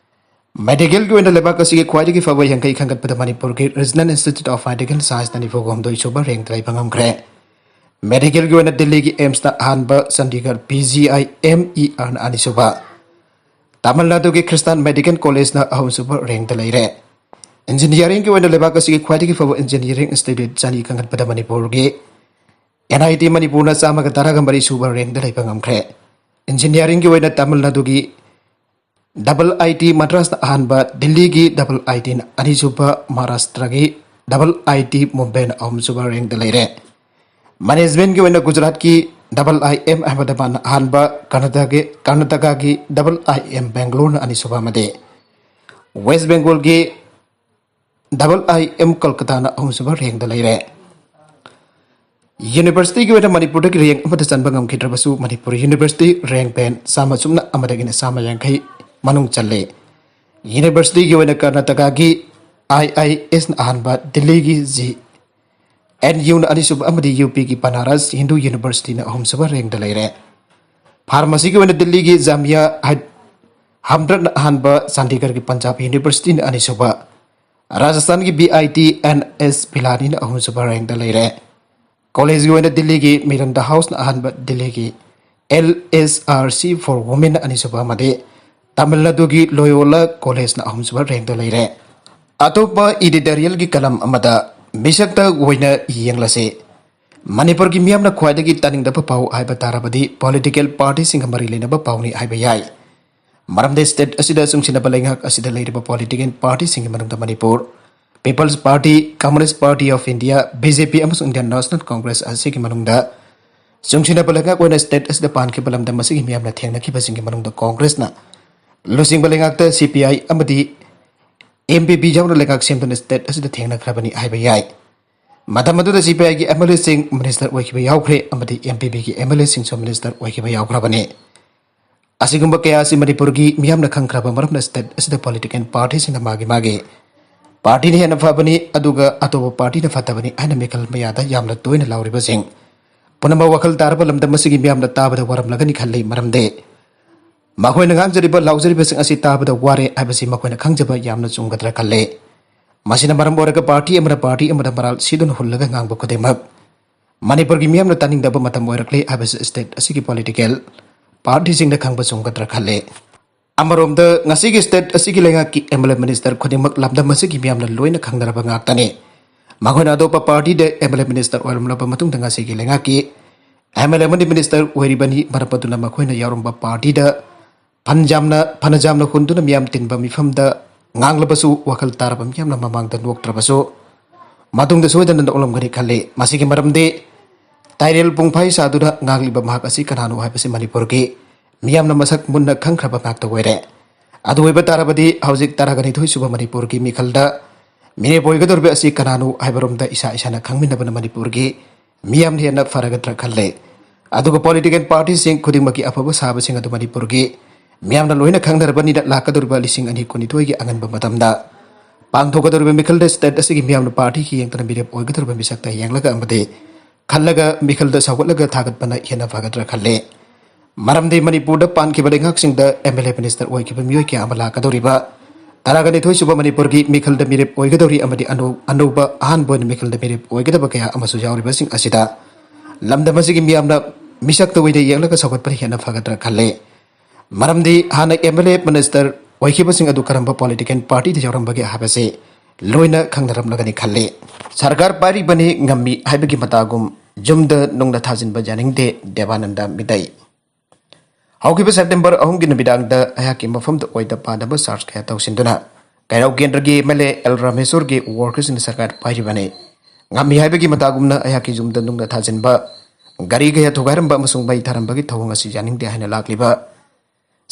Medical ꯒꯤ ꯑꯣꯏꯅ ꯂꯩꯕꯥꯛ ꯑꯁꯤꯒꯤ ꯈ꯭ꯋꯥꯏꯗꯒꯤ ꯐꯕ ꯌꯥꯡꯈꯩ ꯈꯟꯒꯠꯄꯗ ꯃꯅꯤꯄꯨꯔꯒꯤ Regional Institute of Medical Science ꯅ ꯅꯤꯐꯨ ꯍꯨꯝꯗꯣꯏ ꯁꯨꯕ rank ꯗ ꯂꯩꯕ ꯉꯝꯈ꯭ꯔꯦ꯫ Medical ꯒꯤ ꯑꯣꯏꯅ ꯗꯤꯜꯂꯤꯒꯤ AIIMS ꯅ ꯑꯍꯥꯟꯕ, Chandigarh P G I M E R ꯅ ꯑꯅꯤꯁꯨꯕ, ꯇꯥꯃꯤꯜ ꯅꯥꯗꯨꯒꯤ Christian Medical College ꯅ ꯑꯍꯨꯝꯁꯨꯕ rank ꯗ ꯂꯩꯔꯦ꯫ Engineering ꯒꯤ ꯑꯣꯏꯅ ꯂꯩꯕꯥꯛ ꯑꯁꯤꯒꯤ ꯈ꯭ꯋꯥꯏꯗꯒꯤ ꯐꯕ engineering institute ꯆꯅꯤ ꯈꯟꯒꯠꯄꯗ ꯃꯅꯤꯄꯨꯔꯒꯤ N I T ꯃꯅꯤꯄꯨꯔꯅ ꯆꯥꯝꯃꯒ ꯇꯔꯥꯒ ꯃꯔꯤ ꯁꯨꯕ rank ꯗ ꯂꯩꯕ ꯉꯝꯈ꯭ꯔꯦ꯫ Engineering ꯒꯤ ꯑꯣꯏꯅ ꯇꯥꯃꯤꯜ ꯅꯥꯗꯨꯒꯤ double I T ꯃꯗ꯭ꯔꯥꯁꯅ ꯑꯍꯥꯟꯕ, ꯗꯤꯜꯂꯤꯒꯤ double I T ꯅ ꯑꯅꯤꯁꯨꯕ, ꯃꯍꯥꯔꯥꯁꯇ꯭ꯔꯒꯤ double I T ꯃꯨꯝꯕꯩꯅ ꯑꯍꯨꯝꯁꯨꯕ rank ꯗ ꯂꯩꯔꯦ꯫ Management ꯀꯤ ꯑꯣꯏꯅ ꯒꯨꯖꯔꯥꯠꯀꯤ double I M ꯑꯍꯃꯗꯕꯥꯗꯅ ꯑꯍꯥꯟꯕ, ꯀꯔꯅꯥꯇꯀꯥꯒꯤ, ꯀꯔꯅꯥꯇꯀꯥꯒꯤ double I M ꯕꯦꯡꯒꯂꯣꯔꯅ ꯑꯅꯤꯁꯨꯕ ꯑꯃꯗꯤ West Bengal ꯒꯤ double I M ꯀꯜꯀꯇꯥꯅ ꯑꯍꯨꯝꯁꯨꯕ rank ꯗ ꯂꯩꯔꯦ꯫ University ꯒꯤ ꯑꯣꯏꯅ ꯃꯅꯤꯄꯨꯔꯗꯒꯤ rank ꯑꯃꯠꯇ ꯆꯟꯕ ꯉꯝꯈꯤꯗ꯭ꯔꯕꯁꯨ, ꯃꯅꯤꯄꯨꯔ University rank band ꯆꯥꯝꯃ ꯁꯨꯞꯅ ꯑꯃꯗꯒꯤꯅ ꯆꯥꯝꯃ ꯌꯥꯡꯈꯩ ꯃꯅꯨꯡ ꯆꯜꯂꯦ꯫ University ꯒꯤ ꯑꯣꯏꯅ ꯀꯔꯅꯥꯇꯀꯥꯒꯤ I I S ꯅ ꯑꯍꯥꯟꯕ, ꯗꯤꯜꯂꯤꯒꯤ G N U ꯅ ꯑꯅꯤꯁꯨꯕ ꯑꯃꯗꯤ U P ꯒꯤ Banaras Hindu University ꯅ ꯑꯍꯨꯝꯁꯨꯕ rank ꯗ ꯂꯩꯔꯦ꯫ Pharmacy ꯒꯤ ꯑꯣꯏꯅ ꯗꯤꯜꯂꯤꯒꯤ Jamia Hamdard ꯅ ꯑꯍꯥꯟꯕ, ꯆꯥꯟꯗꯤꯒꯔꯒꯤ Punjab University ꯅ ꯑꯅꯤꯁꯨꯕ, ꯔꯥꯖꯁꯊꯥꯟꯒꯤ B I T N S Pilani ꯅ ꯑꯍꯨꯝꯁꯨꯕ rank ꯗ ꯂꯩꯔꯦ꯫ College ꯀꯤ ꯑꯣꯏꯅ ꯗꯤꯜꯂꯤꯒꯤ Miranda House ꯅ ꯑꯍꯥꯟꯕ, ꯗꯤꯜꯂꯤꯒꯤ L S R C for Women ꯅ ꯑꯅꯤꯁꯨꯕ ꯑꯃꯗꯤ ꯇꯥꯃꯤꯜ ꯅꯥꯗꯨꯒꯤ Loyola College ꯅ ꯑꯍꯨꯝꯁꯨꯕ rank ꯗ ꯂꯩꯔꯦ꯫ ꯑꯇꯣꯞꯄ editorial ꯒꯤ column ꯑꯃꯗ ꯃꯤꯁꯛꯇ ꯑꯣꯏꯅ ꯌꯦꯡꯂꯁꯤ꯫ ꯃꯅꯤꯄꯨꯔꯒꯤ ꯃꯤꯌꯥꯝꯅ ꯈ꯭ꯋꯥꯏꯗꯒꯤ ꯇꯥꯅꯤꯡꯗꯕ ꯄꯥꯎ ꯍꯥꯏꯕ ꯇꯥꯔꯕꯗꯤ political party ꯁꯤꯡꯒ ꯃꯔꯤ ꯂꯩꯅꯕ ꯄꯥꯎꯅꯤ ꯍꯥꯏꯕ ꯌꯥꯏ꯫ ꯃꯔꯝꯗꯤ state ꯑꯁꯤꯗ ꯆꯨꯡꯁꯤꯟꯅꯕ ꯂꯩꯉꯥꯛ ꯑꯁꯤꯗ ꯂꯩꯔꯤꯕ political party ꯁꯤꯡꯒꯤ ꯃꯅꯨꯡꯗ Manipur People's Party, Communist Party of India, B J P ꯑꯃꯁꯨꯡ Indian National Congress ꯑꯁꯤꯒꯤ ꯃꯅꯨꯡꯗ ꯆꯨꯡꯁꯤꯟꯅꯕ ꯂꯩꯉꯥꯛ ꯑꯣꯏꯅ state ꯑꯁꯤꯗ ꯄꯥꯟꯈꯤꯕ ꯂꯝꯗꯝ ꯑꯁꯤꯒꯤ ꯃꯤꯌꯥꯝꯅ ꯊꯦꯡꯅꯈꯤꯕꯁꯤꯡꯒꯤ ꯃꯅꯨꯡꯗ Congress ꯅ ꯂꯨꯆꯤꯡꯕ ꯂꯩꯉꯥꯛꯇ C P I ꯑꯃꯗꯤ M P P ꯌꯥꯎꯅ ꯂꯩꯉꯥꯛ ꯁꯦꯝꯗꯨꯅ state ꯑꯁꯤꯗ ꯊꯦꯡꯅꯈ꯭ꯔꯕꯅꯤ ꯍꯥꯏꯕ ꯌꯥꯏ꯫ ꯃꯇꯝ ꯑꯗꯨꯗ C P I ꯒꯤ M L A ꯁꯤꯡ minister ꯑꯣꯏꯈꯤꯕ ꯌꯥꯎꯈ꯭ꯔꯦ ꯑꯃꯗꯤ M P P ꯒꯤ M L A ꯁꯤꯡꯁꯨ minister ꯑꯣꯏꯈꯤꯕ ꯌꯥꯎꯈ꯭ꯔꯕꯅꯤ꯫ ꯑꯁꯤꯒꯨꯝꯕ ꯀꯌꯥ ꯑꯁꯤ ꯃꯅꯤꯄꯨꯔꯒꯤ ꯃꯤꯌꯥꯝꯅ ꯈꯪꯈ꯭ꯔꯕ ꯃꯔꯝꯅ state ꯑꯁꯤꯗ political partyꯁꯤꯡꯅ ꯃꯥꯒꯤ ꯃꯥꯒꯤ partyꯅ ꯍꯦꯟꯅ ꯐꯕꯅꯤ, ꯑꯗꯨꯒ ꯑꯇꯣꯞꯄ partyꯅ ꯐꯠꯇꯕꯅꯤ ꯍꯥꯏꯅ ꯃꯤꯈꯜ ꯃꯌꯥꯗ ꯌꯥꯝꯅ ꯇꯣꯏꯅ ꯂꯥꯎꯔꯤꯕꯁꯤꯡ ꯄꯨꯝꯅꯃꯛ ꯋꯥꯈꯜ ꯇꯥꯔꯕ ꯂꯝꯗꯝ ꯑꯁꯤꯒꯤ ꯃꯤꯌꯥꯝꯅ ꯇꯥꯕꯗ ꯋꯥꯔꯝꯂꯒꯅꯤ ꯈꯜꯂꯤ꯫ ꯃꯔꯝꯗꯤ ꯃꯈꯣꯏꯅ ꯉꯥꯡꯖꯔꯤꯕ, ꯂꯥꯎꯖꯔꯤꯕꯁꯤꯡ ꯑꯁꯤ ꯇꯥꯕꯗ ꯋꯥꯔꯦ ꯍꯥꯏꯕꯁꯤ ꯃꯈꯣꯏꯅ ꯈꯪꯖꯕ ꯌꯥꯝꯅ ꯆꯨꯝꯒꯗ꯭ꯔꯥ ꯈꯜꯂꯦ꯫ ꯃꯁꯤꯅ ꯃꯔꯝ ꯑꯣꯏꯔꯒ party ꯑꯃꯅ party ꯑꯃꯗ ꯃꯔꯥꯜ ꯁꯤꯗꯨꯅ ꯍꯨꯜꯂꯒ ꯉꯥꯡꯕ ꯈꯨꯗꯤꯡꯃꯛ ꯃꯅꯤꯄꯨꯔꯒꯤ ꯃꯤꯌꯥꯝꯅ ꯇꯥꯅꯤꯡꯗꯕ ꯃꯇꯝ ꯑꯣꯏꯔꯛꯂꯦ ꯍꯥꯏꯕꯁꯤ state ꯑꯁꯤꯒꯤ political partyꯁꯤꯡꯅ ꯈꯪꯕ ꯆꯨꯝꯒꯗ꯭ꯔꯥ ꯈꯜꯂꯦ꯫ ꯑꯃꯔꯣꯝꯗ, ꯉꯁꯤꯒꯤ state ꯑꯁꯤꯒꯤ ꯂꯩꯉꯥꯛꯀꯤ MLA minister ꯈꯨꯗꯤꯡꯃꯛ ꯂꯝꯗꯝ ꯑꯁꯤꯒꯤ ꯃꯤꯌꯥꯝꯅ ꯂꯣꯏꯅ ꯈꯪꯅꯔꯕ ꯉꯥꯛꯇꯅꯤ꯫ ꯃꯈꯣꯏꯅ ꯑꯇꯣꯞꯄ partyꯗ MLA minister ꯑꯣꯏꯔꯝꯂꯕ ꯃꯇꯨꯡꯗ ꯉꯁꯤꯒꯤ ꯂꯩꯉꯥꯛꯀꯤ MLA ꯑꯃꯗꯤ minister ꯑꯣꯏꯔꯤꯕꯅꯤ꯫ ꯃꯔꯝ ꯑꯗꯨꯅ ꯃꯈꯣꯏꯅ ꯌꯥꯎꯔꯝꯕ partyꯗ ꯐꯅꯌꯥꯝꯅ, ꯐꯅꯌꯥꯝꯅ ꯍꯨꯟꯗꯨꯅ ꯃꯤꯌꯥꯝ ꯇꯤꯟꯕ ꯃꯤꯐꯝꯗ ꯉꯥꯡꯂꯕꯁꯨ ꯋꯥꯈꯜ ꯇꯥꯔꯕ ꯃꯤꯌꯥꯝꯅ ꯃꯃꯥꯡꯗ ꯅꯣꯛꯇ꯭ꯔꯕꯁꯨ ꯃꯇꯨꯡꯗ ꯁꯣꯏꯗꯅ ꯅꯣꯛꯂꯝꯒꯅꯤ ꯈꯜꯂꯤ꯫ ꯃꯁꯤꯒꯤ ꯃꯔꯝꯗꯤ ꯇꯥꯏꯔꯦꯜ ꯄꯨꯡꯐꯥꯏ ꯁꯥꯗꯨꯅ ꯉꯥꯡꯂꯤꯕ ꯃꯍꯥꯛ ꯑꯁꯤ ꯀꯅꯥꯅꯣ ꯍꯥꯏꯕꯁꯤ ꯃꯅꯤꯄꯨꯔꯒꯤ ꯃꯤꯌꯥꯝꯅ ꯃꯁꯛ ꯃꯨꯟꯅ ꯈꯪꯈ꯭ꯔꯕ ꯉꯥꯛꯇ ꯑꯣꯏꯔꯦ꯫ ꯑꯗꯨ ꯑꯣꯏꯕ ꯇꯥꯔꯕꯗꯤ ꯍꯧꯖꯤꯛ ꯇꯔꯥꯒ ꯅꯤꯊꯣꯏ ꯁꯨꯕ ꯃꯅꯤꯄꯨꯔꯒꯤ ꯃꯤꯈꯜꯗ ꯃꯤꯔꯦꯞ ꯑꯣꯏꯒꯗꯧꯔꯤꯕ ꯑꯁꯤ ꯀꯅꯥꯅꯣ ꯍꯥꯏꯕꯔꯣꯝꯗ ꯏꯁꯥ ꯏꯁꯥꯅ ꯈꯪꯃꯤꯟꯅꯕꯅ ꯃꯅꯤꯄꯨꯔꯒꯤ ꯃꯤꯌꯥꯝꯅ ꯍꯦꯟꯅ ꯐꯔꯒꯗ꯭ꯔꯥ ꯈꯜꯂꯦ꯫ ꯑꯗꯨꯒ political partyꯁꯤꯡ ꯈꯨꯗꯤꯡꯃꯛꯀꯤ ꯑꯐꯕ ꯁꯥꯕꯁꯤꯡ ꯑꯗꯨ ꯃꯅꯤꯄꯨꯔꯒꯤ ꯃꯤꯌꯥꯝꯅ ꯂꯣꯏꯅ ꯈꯪꯅꯔꯕꯅꯤꯅ ꯂꯥꯛꯀꯗꯧꯔꯤꯕ ꯂꯤꯁꯤꯡ ꯑꯅꯤ ꯀꯨꯟꯅꯤꯊꯣꯏꯒꯤ ꯑꯉꯟꯕ ꯃꯇꯝꯗ ꯄꯥꯡꯊꯣꯛꯀꯗꯧꯔꯤꯕ ꯃꯤꯈꯜꯗ state ꯑꯁꯤꯒꯤ ꯃꯤꯌꯥꯝꯅ partyꯒꯤ ꯌꯦꯡꯗꯅ ꯃꯤꯔꯦꯞ ꯑꯣꯏꯒꯗꯧꯔꯤꯕ ꯃꯤꯁꯛꯇ ꯌꯦꯡꯂꯒ ꯑꯃꯗꯤ ꯈꯜꯂꯒ ꯃꯤꯈꯜꯗ ꯁꯧꯒꯠꯂꯒ ꯊꯥꯒꯠꯄꯅ ꯍꯦꯟꯅ ꯐꯒꯗ꯭ꯔꯥ ꯈꯜꯂꯦ꯫ ꯃꯔꯝꯗꯤ ꯃꯅꯤꯄꯨꯔꯗ ꯄꯥꯟꯈꯤꯕ ꯂꯩꯉꯥꯛꯁꯤꯡꯗ MLA minister ꯑꯣꯏꯈꯤꯕ ꯃꯤꯑꯣꯏ ꯀꯌꯥ ꯑꯃ ꯂꯥꯛꯀꯗꯧꯔꯤꯕ ꯇꯔꯥꯒ ꯅꯤꯊꯣꯏ ꯁꯨꯕ ꯃꯅꯤꯄꯨꯔꯒꯤ ꯃꯤꯈꯜꯗ ꯃꯤꯔꯦꯞ ꯑꯣꯏꯒꯗꯧꯔꯤ ꯑꯃꯗꯤ ꯑꯅꯧ-, ꯑꯅꯧꯕ ꯑꯍꯥꯟꯕ ꯑꯣꯏꯅ ꯃꯤꯈꯜꯗ ꯃꯤꯔꯦꯞ ꯑꯣꯏꯒꯗꯕ ꯀꯌꯥ ꯑꯃꯁꯨ ꯌꯥꯎꯔꯤꯕꯁꯤꯡ ꯑꯁꯤꯗ ꯂꯝꯗꯝ ꯑꯁꯤꯒꯤ ꯃꯤꯌꯥꯝꯅ ꯃꯤꯁꯛꯇ ꯑꯣꯏꯅ ꯌꯦꯡꯂꯒ ꯁꯧꯒꯠꯄꯅ ꯍꯦꯟꯅ ꯐꯒꯗ꯭ꯔꯥ ꯈꯜꯂꯦ꯫ ꯃꯔꯝꯗꯤ ꯍꯥꯟꯅ MLA minister ꯑꯣꯏꯈꯤꯕꯁꯤꯡ ꯑꯗꯨ ꯀꯔꯝꯕ political partyꯗ ꯌꯥꯎꯔꯝꯕꯒꯦ ꯍꯥꯏꯕꯁꯤ ꯂꯣꯏꯅ ꯈꯪꯅꯔꯝꯂꯒꯅꯤ ꯈꯜꯂꯤ꯫ ꯁꯔꯀꯥꯔ ꯄꯥꯏꯔꯤꯕꯅꯤ ꯉꯝꯃꯤ ꯍꯥꯏꯕꯒꯤ ꯃꯇꯥꯒꯨꯝ ꯌꯨꯝꯗ ꯅꯨꯡꯅ ꯊꯥꯖꯤꯟꯕ ꯌꯥꯅꯤꯡꯗꯦ, ꯗꯦꯕꯥꯅꯟꯗ ꯃꯤꯇꯩ꯫ ꯍꯧꯈꯤꯕ September ꯑꯍꯨꯝꯒꯤ ꯅꯨꯃꯤꯗꯥꯡꯗ ꯑꯩꯍꯥꯛꯀꯤ ꯃꯐꯝꯗ ꯑꯣꯏꯗ ꯄꯥꯗꯕ search ꯀꯌꯥ ꯇꯧꯁꯤꯟꯗꯨꯅ ꯀꯩꯔꯥꯎ ꯀꯦꯟꯗ꯭ꯔꯒꯤ MLA ꯑꯦꯜ ꯔꯥꯃꯦꯁꯣꯔꯒꯤ workersꯅ ꯁꯔꯀꯥꯔ ꯄꯥꯏꯔꯤꯕꯅꯤ꯫ ꯉꯝꯃꯤ ꯍꯥꯏꯕꯒꯤ ꯃꯇꯥꯒꯨꯝꯅ ꯑꯩꯍꯥꯛꯀꯤ ꯌꯨꯝꯗ ꯅꯨꯡꯅ ꯊꯥꯖꯤꯟꯕ, ꯒꯥꯔꯤ ꯀꯌꯥ ꯊꯨꯒꯥꯏꯔꯝꯕ ꯑꯃꯁꯨꯡ ꯃꯩ ꯊꯥꯔꯝꯕꯒꯤ ꯊꯧꯑꯣꯡ ꯑꯁꯤ ꯌꯥꯅꯤꯡꯗꯦ ꯍꯥꯏꯅ ꯂꯥꯛꯂꯤꯕ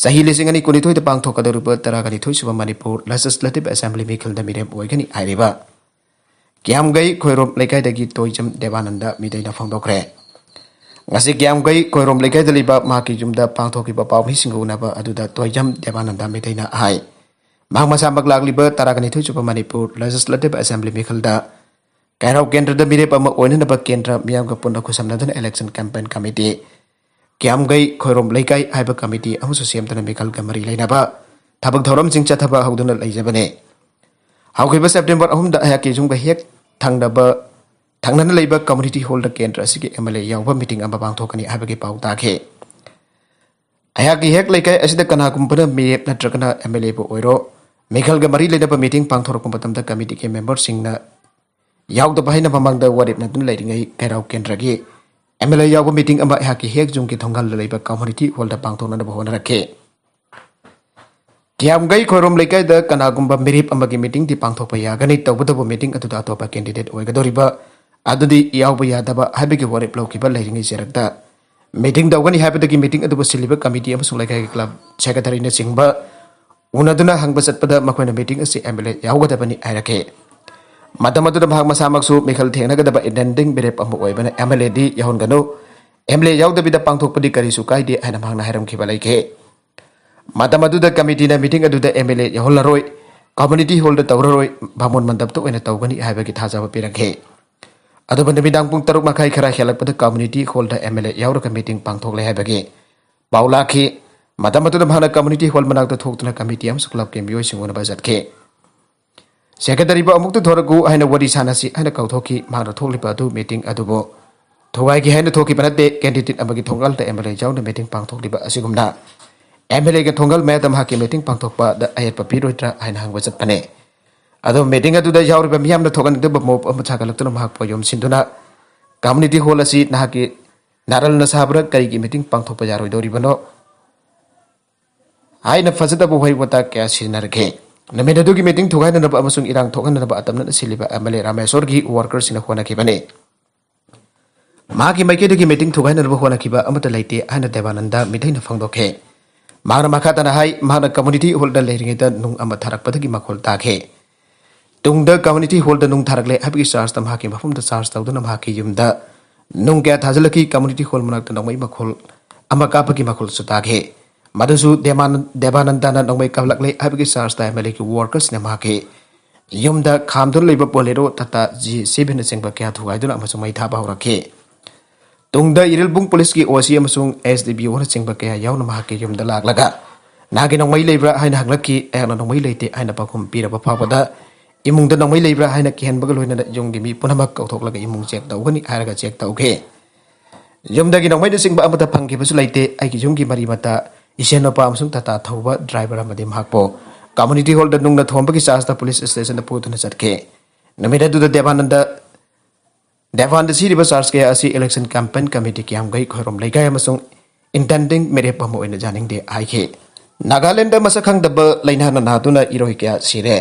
ꯆꯍꯤ ꯂꯤꯁꯤꯡ ꯑꯅꯤ ꯀꯨꯟꯅꯤꯊꯣꯏꯗ ꯄꯥꯡꯊꯣꯛꯀꯗꯧꯔꯤꯕ ꯇꯔꯥꯒ ꯅꯤꯊꯣꯏ ꯁꯨꯕ ꯃꯅꯤꯄꯨꯔ Legislative Assembly ꯃꯤꯈꯜꯗ ꯃꯤꯔꯦꯞ ꯑꯣꯏꯒꯅꯤ ꯍꯥꯏꯔꯤꯕ ꯀꯤꯌꯥꯝꯒꯩ ꯈꯣꯏꯔꯣꯝ ꯂꯩꯀꯥꯏꯗꯒꯤ ꯇꯣꯏꯖꯝ ꯗꯦꯕꯥꯅꯟꯗ ꯃꯤꯇꯩꯅ ꯐꯣꯡꯗꯣꯛꯈ꯭ꯔꯦ꯫ ꯉꯁꯤ ꯀꯤꯌꯥꯝꯒꯩ ꯈꯣꯏꯔꯣꯝ ꯂꯩꯀꯥꯏꯗ ꯂꯩꯕ ꯃꯍꯥꯛꯀꯤ ꯌꯨꯝꯗ ꯄꯥꯡꯊꯣꯛꯈꯤꯕ ꯄꯥꯎꯃꯤꯁꯤꯡꯒ ꯎꯅꯕ ꯑꯗꯨꯗ ꯇꯣꯏꯖꯝ ꯗꯦꯕꯥꯅꯟꯗ ꯃꯩꯇꯩꯅ ꯍꯥꯏ, ꯃꯍꯥꯛ ꯃꯁꯥꯃꯛ ꯂꯥꯛꯂꯤꯕ ꯇꯔꯥꯅꯤꯊꯣꯏ ꯁꯨꯕ ꯃꯅꯤꯄꯨꯔ ꯂꯦꯖꯤꯁꯂꯦꯇꯤꯚ ꯑꯦꯁꯦꯝꯕ꯭ꯂꯤ ꯃꯤꯈꯜꯗ ꯀꯩꯔꯥꯎ ꯀꯦꯟꯗ꯭ꯔꯗ ꯃꯤꯔꯦꯞ ꯑꯃ ꯑꯣꯏꯅꯅꯕ ꯀꯦꯟꯗ꯭ꯔ ꯃꯤꯌꯥꯝꯒ ꯄꯨꯟꯅ ꯈꯨꯠꯁꯝꯅꯗꯨꯅ ꯏꯂꯦꯛꯁꯟ ꯀꯦꯝꯄꯦꯟ ꯀꯃꯤꯇꯤ, ꯀꯤꯌꯥꯝꯒꯩ ꯈꯣꯏꯔꯣꯝ ꯂꯩꯀꯥꯏ ꯍꯥꯏꯕ ꯀꯃꯤꯇꯤ ꯑꯃꯁꯨ ꯁꯦꯝꯗꯨꯅ ꯃꯤꯈꯜꯒ ꯃꯔꯤ ꯂꯩꯅꯕ ꯊꯕꯛ ꯊꯧꯔꯝꯁꯤꯡ ꯆꯠꯊꯕ ꯍꯧꯗꯨꯅ ꯂꯩꯖꯕꯅꯤ꯫ ꯍꯧꯈꯤꯕ ꯁꯦꯞꯇꯦꯝꯕꯔ ꯑꯍꯨꯝꯗ ꯑꯩꯍꯥꯛꯀꯤ ꯌꯨꯝꯒ ꯍꯦꯛ ꯊꯪꯅꯕ, ꯊꯪꯅꯅ ꯂꯩꯕ ꯀꯝꯃ꯭ꯌꯨꯅꯤꯇꯤ ꯍꯣꯜꯗ ꯀꯦꯟꯗ꯭ꯔ ꯑꯁꯤꯒꯤ ꯑꯦꯝ ꯑꯦꯜ ꯑꯦ ꯌꯥꯎꯕ ꯃꯤꯇꯤꯡ ꯑꯃ ꯄꯥꯡꯊꯣꯛꯀꯅꯤ ꯍꯥꯏꯕꯒꯤ ꯄꯥꯎ ꯇꯥꯈꯤ꯫ ꯑꯩꯍꯥꯛꯀꯤ ꯍꯦꯛ ꯂꯩꯀꯥꯏ ꯑꯁꯤꯗ ꯀꯅꯥꯒꯨꯝꯕꯅ ꯃꯤꯔꯦꯞ ꯅꯠꯇ꯭ꯔꯒꯅ ꯑꯦꯝ ꯑꯦꯜ ꯑꯦꯕꯨ ꯑꯣꯏꯔꯣ, ꯃꯤꯈꯜꯒ ꯃꯔꯤ ꯂꯩꯅꯕ ꯃꯤꯇꯤꯡ ꯄꯥꯡꯊꯣꯔꯛꯄ ꯃꯇꯝꯗ ꯀꯃꯤꯇꯤꯒꯤ ꯃꯦꯝꯕꯔꯁꯤꯡꯅ ꯌꯥꯎꯗꯕ ꯍꯥꯏꯅ ꯃꯃꯥꯡꯗ ꯋꯥꯔꯦꯞꯅꯗꯨꯅ ꯂꯩꯔꯤꯉꯩ ꯀꯩꯔꯥꯎ ꯀꯦꯟꯗ꯭ꯔꯒꯤ ꯑꯦꯝ ꯑꯦꯜ ꯑꯦ ꯌꯥꯎꯕ ꯃꯤꯇꯤꯡ ꯑꯃ ꯑꯩꯍꯥꯛꯀꯤ ꯍꯦꯛ ꯌꯨꯝꯒꯤ ꯊꯣꯡꯒꯥꯜꯗ ꯂꯩꯕ ꯀꯝꯃ꯭ꯌꯨꯅꯤꯇꯤ ꯍꯣꯜꯗ ꯄꯥꯡꯊꯣꯛꯅꯅꯕ ꯍꯣꯠꯅꯔꯛꯈꯤ꯫ ꯀꯤꯌꯥꯝꯒꯩ ꯈꯣꯏꯔꯣꯝ ꯂꯩꯀꯥꯏꯗ ꯀꯅꯥꯒꯨꯝꯕ ꯃꯤꯔꯦꯞ ꯑꯃꯒꯤ ꯃꯤꯇꯤꯡꯗꯤ ꯄꯥꯡꯊꯣꯛꯄ ꯌꯥꯒꯅꯤ, ꯇꯧꯕꯇꯕꯨ ꯃꯤꯇꯤꯡ ꯑꯗꯨꯗ ꯑꯇꯣꯞꯄ ꯀꯦꯟꯗꯤꯗꯦꯠ ꯑꯣꯏꯒꯗꯧꯔꯤꯕ ꯑꯗꯨꯗꯤ ꯌꯥꯎꯕ ꯌꯥꯗꯕ ꯍꯥꯏꯕꯒꯤ ꯋꯥꯔꯦꯞ ꯂꯧꯈꯤꯕ ꯂꯩꯔꯤꯉꯩ ꯆꯦꯔꯛꯇ ꯃꯤꯇꯤꯡ ꯇꯧꯒꯅꯤ ꯍꯥꯏꯕꯗꯒꯤ ꯃꯤꯇꯤꯡ ꯑꯗꯨꯕꯨ ꯁꯤꯜꯂꯤꯕ ꯀꯃꯤꯇꯤ ꯑꯃꯁꯨꯡ ꯂꯩꯀꯥꯏꯒꯤ ꯀ꯭ꯂꯕ ꯁꯦꯀ꯭ꯔꯦꯇꯔꯤꯅꯆꯤꯡꯕ ꯎꯅꯗꯨꯅ ꯍꯪꯕ ꯆꯠꯄꯗ ꯃꯈꯣꯏꯅ ꯃꯤꯇꯤꯡ ꯑꯁꯤ ꯑꯦꯝ ꯑꯦꯜ ꯑꯦ ꯌꯥꯎꯒꯗꯕꯅꯤ ꯍꯥꯏꯔꯛꯈꯤ꯫ ꯃꯇꯝ ꯑꯗꯨꯗ ꯃꯍꯥꯛ ꯃꯁꯥꯃꯛꯁꯨ ꯃꯤꯈꯜ ꯊꯦꯡꯅꯒꯗꯕ intending ꯃꯤꯔꯦꯞ ꯑꯃ ꯑꯣꯏꯕꯅ ꯑꯦꯝ ꯑꯦꯜ ꯑꯦꯗꯤ ꯌꯥꯎꯍꯟꯒꯅꯨ, ꯑꯦꯝ ꯑꯦꯜ ꯑꯦ ꯌꯥꯎꯗꯕꯤꯗ ꯄꯥꯡꯊꯣꯛꯄꯗꯤ ꯀꯔꯤꯁꯨ ꯀꯥꯏꯗꯦ ꯍꯥꯏꯅ ꯃꯍꯥꯛꯅ ꯍꯥꯏꯔꯝꯈꯤꯕ ꯂꯩꯈꯤ꯫ ꯃꯇꯝ ꯑꯗꯨꯗ ꯀꯃꯤꯇꯤꯅ ꯃꯤꯇꯤꯡ ꯑꯗꯨꯗ ꯑꯦꯝ ꯑꯦꯜ ꯑꯦ ꯌꯥꯎꯍꯜꯂꯔꯣꯏ, ꯀꯝꯃ꯭ꯌꯨꯅꯤꯇꯤ ꯍꯣꯜꯗ ꯇꯧꯔꯔꯣꯏ, ꯚꯥꯃꯣꯟ ꯃꯟꯗꯞꯇ ꯑꯣꯏꯅ ꯇꯧꯒꯅꯤ ꯍꯥꯏꯕꯒꯤ ꯊꯥꯖꯕ ꯄꯤꯔꯛꯈꯤ꯫ ꯑꯗꯨꯕꯨ ꯅꯨꯃꯤꯗꯥꯡ ꯄꯨꯡ ꯇꯔꯨꯛ ꯃꯈꯥꯏ ꯈꯔ ꯍꯦꯜꯂꯛꯄꯗ ꯀꯝꯃ꯭ꯌꯨꯅꯤꯇꯤ ꯍꯣꯜꯗ ꯑꯦꯝ ꯑꯦꯜ ꯑꯦ ꯌꯥꯎꯔꯒ ꯃꯤꯇꯤꯡ ꯄꯥꯡꯊꯣꯛꯂꯦ ꯍꯥꯏꯕꯒꯤ ꯄꯥꯎ ꯂꯥꯛꯈꯤ꯫ ꯃꯇꯝ ꯑꯗꯨꯗ ꯃꯍꯥꯛꯅ ꯀꯝꯃ꯭ꯌꯨꯅꯤꯇꯤ ꯍꯣꯜ ꯃꯅꯥꯛꯇ ꯊꯣꯛꯇꯨꯅ ꯀꯃꯤꯇꯤ ꯑꯃꯁꯨꯡ ꯀ꯭ꯂꯕꯀꯤ ꯃꯤꯑꯣꯏꯁꯤꯡ ꯎꯅꯕ ꯆꯠꯈꯤ꯫ ꯁꯦꯀ꯭ꯔꯦꯇꯔꯤꯕꯨ ꯑꯃꯨꯛꯇ ꯊꯣꯔꯛꯎ ꯍꯥꯏꯅ ꯋꯥꯔꯤ ꯁꯥꯟꯅꯁꯤ ꯍꯥꯏꯅ ꯀꯧꯊꯣꯛꯈꯤ꯫ ꯃꯍꯥꯛꯅ ꯊꯣꯛꯂꯤꯕ ꯑꯗꯨ ꯃꯤꯇꯤꯡ ꯑꯗꯨꯕꯨ ꯊꯨꯒꯥꯏꯒꯦ ꯍꯥꯏꯅ ꯊꯣꯛꯈꯤꯕ ꯅꯠꯇꯦ꯫ ꯀꯦꯟꯗꯤꯗꯦꯠ ꯑꯃꯒꯤ ꯊꯣꯡꯒꯥꯜꯗ ꯑꯦꯝ ꯑꯦꯜ ꯑꯦ ꯌꯥꯎꯅ ꯃꯤꯇꯤꯡ ꯄꯥꯡꯊꯣꯛꯂꯤꯕ ꯑꯁꯤꯒꯨꯝꯅ ꯑꯦꯝ ꯑꯦꯜ ꯑꯦꯒꯤ ꯊꯣꯡꯒꯥꯜ ꯃꯌꯥꯗ ꯃꯍꯥꯛꯀꯤ ꯃꯤꯇꯤꯡ ꯄꯥꯡꯊꯣꯛꯄꯗ ꯑꯌꯦꯠꯄ ꯄꯤꯔꯣꯏꯗ꯭ꯔꯥ ꯍꯥꯏꯅ ꯍꯪꯕ ꯆꯠꯄꯅꯦ꯫ ꯑꯗꯣ ꯃꯤꯇꯤꯡ ꯑꯗꯨꯗ ꯌꯥꯎꯔꯤꯕ ꯃꯤꯌꯥꯝꯅ ꯊꯣꯛꯍꯟꯅꯤꯡꯗꯕ ꯃꯣꯞ ꯑꯃ ꯁꯥꯒꯠꯂꯛꯇꯨꯅ ꯃꯍꯥꯛꯄꯨ ꯌꯣꯝꯁꯤꯟꯗꯨꯅ ꯀꯝꯃ꯭ꯌꯨꯅꯤꯇꯤ ꯍꯣꯜ ꯑꯁꯤ ꯅꯍꯥꯛꯀꯤ ꯅꯥꯔꯜꯅ ꯁꯥꯕ꯭ꯔꯥ, ꯀꯔꯤꯒꯤ ꯃꯤꯇꯤꯡ ꯄꯥꯡꯊꯣꯛꯄ ꯌꯥꯔꯣꯏꯗꯧꯔꯤꯕꯅꯣ ꯍꯥꯏꯅ ꯐꯖꯗꯕ ꯋꯥꯍꯩ ꯋꯥꯇꯥ ꯀꯌꯥ ꯁꯤꯖꯤꯟꯅꯔꯛꯈꯤ꯫ ꯅꯨꯃꯤꯠ ꯑꯗꯨꯒꯤ ꯃꯤꯇꯤꯡ ꯊꯨꯒꯥꯏꯅꯅꯕ ꯑꯃꯁꯨꯡ ꯏꯔꯥꯡ ꯊꯣꯛꯍꯟꯅꯅꯕ ꯑꯇꯝꯅꯅ ꯁꯤꯜꯂꯤꯕ ꯑꯦꯝ ꯑꯦꯜ ꯑꯦ ꯔꯥꯃꯦꯁꯣꯔꯒꯤ ꯋꯥꯔꯀꯔꯁꯤꯡꯅ ꯍꯣꯠꯅꯈꯤꯕꯅꯤ꯫ ꯃꯍꯥꯛꯀꯤ ꯃꯥꯏꯀꯩꯗꯒꯤ ꯃꯤꯇꯤꯡ ꯊꯨꯒꯥꯏꯅꯅꯕ ꯍꯣꯠꯅꯈꯤꯕ ꯑꯃꯠꯇ ꯂꯩꯇꯦ ꯍꯥꯏꯅ ꯗꯦꯕꯥꯅꯟꯗ ꯃꯤꯇꯩꯅ ꯐꯣꯡꯗꯣꯛꯈꯤ꯫ ꯃꯍꯥꯛꯅ ꯃꯈꯥ ꯇꯥꯅ ꯍꯥꯏ, ꯃꯍꯥꯛꯅ ꯀꯝꯃ꯭ꯌꯨꯅꯤꯇꯤ ꯍꯣꯜꯗ ꯂꯩꯔꯤꯉꯩꯗ ꯅꯨꯡ ꯑꯃ ꯊꯥꯔꯛꯄꯗꯒꯤ ꯃꯈꯣꯜ ꯇꯥꯈꯤ꯫ ꯇꯨꯡꯗ ꯀꯝꯃ꯭ꯌꯨꯅꯤꯇꯤ ꯍꯣꯜꯗ ꯅꯨꯡ ꯊꯥꯔꯛꯂꯦ ꯍꯥꯏꯕꯒꯤ ꯆꯥꯔꯖꯇ ꯃꯍꯥꯛꯀꯤ ꯃꯐꯝꯗ ꯆꯥꯔꯖ ꯇꯧꯗꯨꯅ ꯃꯍꯥꯛꯀꯤ ꯌꯨꯝꯗ ꯅꯨꯡ ꯀꯌꯥ ꯊꯥꯖꯤꯜꯂꯛꯈꯤ꯫ ꯀꯝꯃ꯭ꯌꯨꯅꯤꯇꯤ ꯍꯣꯜ ꯃꯅꯥꯛꯇ ꯅꯣꯡꯃꯩ ꯃꯈꯣꯜ ꯑꯃ ꯀꯥꯞꯄꯒꯤ ꯃꯈꯣꯜꯁꯨ ꯇꯥꯈꯤ꯫ ꯃꯗꯨꯁꯨ ꯗꯦꯕꯥꯅꯟ-, ꯗꯦꯕꯥꯅꯟꯗꯅ ꯅꯣꯡꯃꯩ ꯀꯥꯞꯂꯛꯂꯦ ꯍꯥꯏꯕꯒꯤ ꯆꯥꯔꯖꯇ ꯑꯦꯝ ꯑꯦꯜ ꯑꯦꯒꯤ ꯋꯥꯔꯀꯔꯁꯅ ꯃꯍꯥꯛꯀꯤ ꯌꯨꯝꯗ ꯈꯥꯝꯗꯨꯅ ꯂꯩꯕ ꯕꯣꯂꯦꯔꯣ, ꯇꯥꯇꯥ, ꯖꯦ ꯁꯤ ꯕꯤꯅꯆꯤꯡꯕ ꯀꯌꯥ ꯊꯨꯒꯥꯏꯗꯨꯅ ꯑꯃꯁꯨꯡ ꯃꯩ ꯊꯥꯕ ꯍꯧꯔꯛꯈꯤ꯫ ꯇꯨꯡꯗ ꯏꯔꯤꯜꯕꯨꯡ ꯄꯨꯂꯤꯁꯀꯤ ꯑꯣ ꯁꯤ ꯑꯃꯁꯨꯡ ꯑꯦꯁ ꯗꯤ ꯄꯤ ꯑꯣꯅꯆꯤꯡꯕ ꯀꯌꯥ ꯌꯥꯎꯅ ꯃꯍꯥꯛꯀꯤ ꯌꯨꯝꯗ ꯂꯥꯛꯂꯒ, "ꯅꯍꯥꯛꯀꯤ ꯅꯣꯡꯃꯩ ꯂꯩꯕ꯭ꯔꯥ?" ꯍꯥꯏꯅ ꯍꯪꯂꯛꯈꯤ꯫ ꯑꯩꯍꯥꯛꯅ ꯅꯣꯡꯃꯩ ꯂꯩꯇꯦ ꯍꯥꯏꯅ ꯄꯥꯎꯈꯨꯝ ꯄꯤꯔꯕ ꯐꯥꯎꯕꯗ, ꯏꯃꯨꯡꯗ ꯅꯣꯡꯃꯩ ꯂꯩꯕ꯭ꯔꯥ ꯍꯥꯏꯅ ꯀꯤꯍꯟꯕꯒ ꯂꯣꯏꯅꯅ ꯌꯨꯝꯒꯤ ꯃꯤ ꯄꯨꯝꯅꯃꯛ ꯀꯧꯊꯣꯛꯂꯒ ꯏꯃꯨꯡ ꯆꯦꯛ ꯇꯧꯒꯅꯤ ꯍꯥꯏꯔꯒ ꯆꯦꯛ ꯇꯧꯈꯤ꯫ ꯌꯨꯝꯗꯒꯤ ꯅꯣꯡꯃꯩꯅꯆꯤꯡꯕ ꯑꯃꯠꯇ ꯐꯪꯈꯤꯕꯁꯨ ꯂꯩꯇꯦ꯫ ꯑꯩꯒꯤ ꯌꯨꯝꯒꯤ ꯃꯔꯤ ꯃꯇꯥ, ꯏꯆꯦꯟ ꯅꯨꯄꯥ ꯑꯃꯁꯨꯡ ꯇꯥꯇꯥ ꯊꯧꯕ ꯗ꯭ꯔꯥꯏꯚꯔ ꯑꯃꯗꯤ ꯃꯍꯥꯛꯄꯨ ꯀꯝꯃ꯭ꯌꯨꯅꯤꯇꯤ ꯍꯣꯜꯗ ꯅꯨꯡꯅ ꯊꯣꯝꯕꯒꯤ ꯆꯥꯔꯖꯇ ꯄꯨꯂꯤꯁ ꯁ꯭ꯇꯦꯁꯟꯗ ꯄꯨꯗꯨꯅ ꯆꯠꯈꯤ꯫ ꯅꯨꯃꯤꯠ ꯑꯗꯨꯗ ꯗꯦꯕꯥꯅꯟꯗ, ꯗꯦꯕꯥꯟꯗ ꯁꯤꯔꯤꯕ ꯆꯥꯔꯖ ꯀꯌꯥ ꯑꯁꯤ ꯏꯂꯦꯛꯁꯟ ꯀꯦꯝꯄꯦꯟ ꯀꯃꯤꯇꯤ, ꯀꯤꯌꯥꯝꯒꯩ ꯈꯣꯏꯔꯣꯝ ꯂꯩꯀꯥꯏ ꯑꯃꯁꯨꯡ ꯏꯟꯇꯦꯟꯗꯤꯡ ꯃꯤꯔꯦꯞ ꯑꯃ ꯑꯣꯏꯅ ꯌꯥꯅꯤꯡꯗꯦ ꯍꯥꯏꯈꯤ꯫ ꯅꯥꯒꯥꯂꯦꯟꯗ ꯃꯁꯛ ꯈꯪꯗꯕ ꯂꯥꯏꯅꯥꯅ ꯅꯥꯗꯨꯅ ꯏꯔꯣꯏ ꯀꯌꯥ ꯁꯤꯔꯦ꯫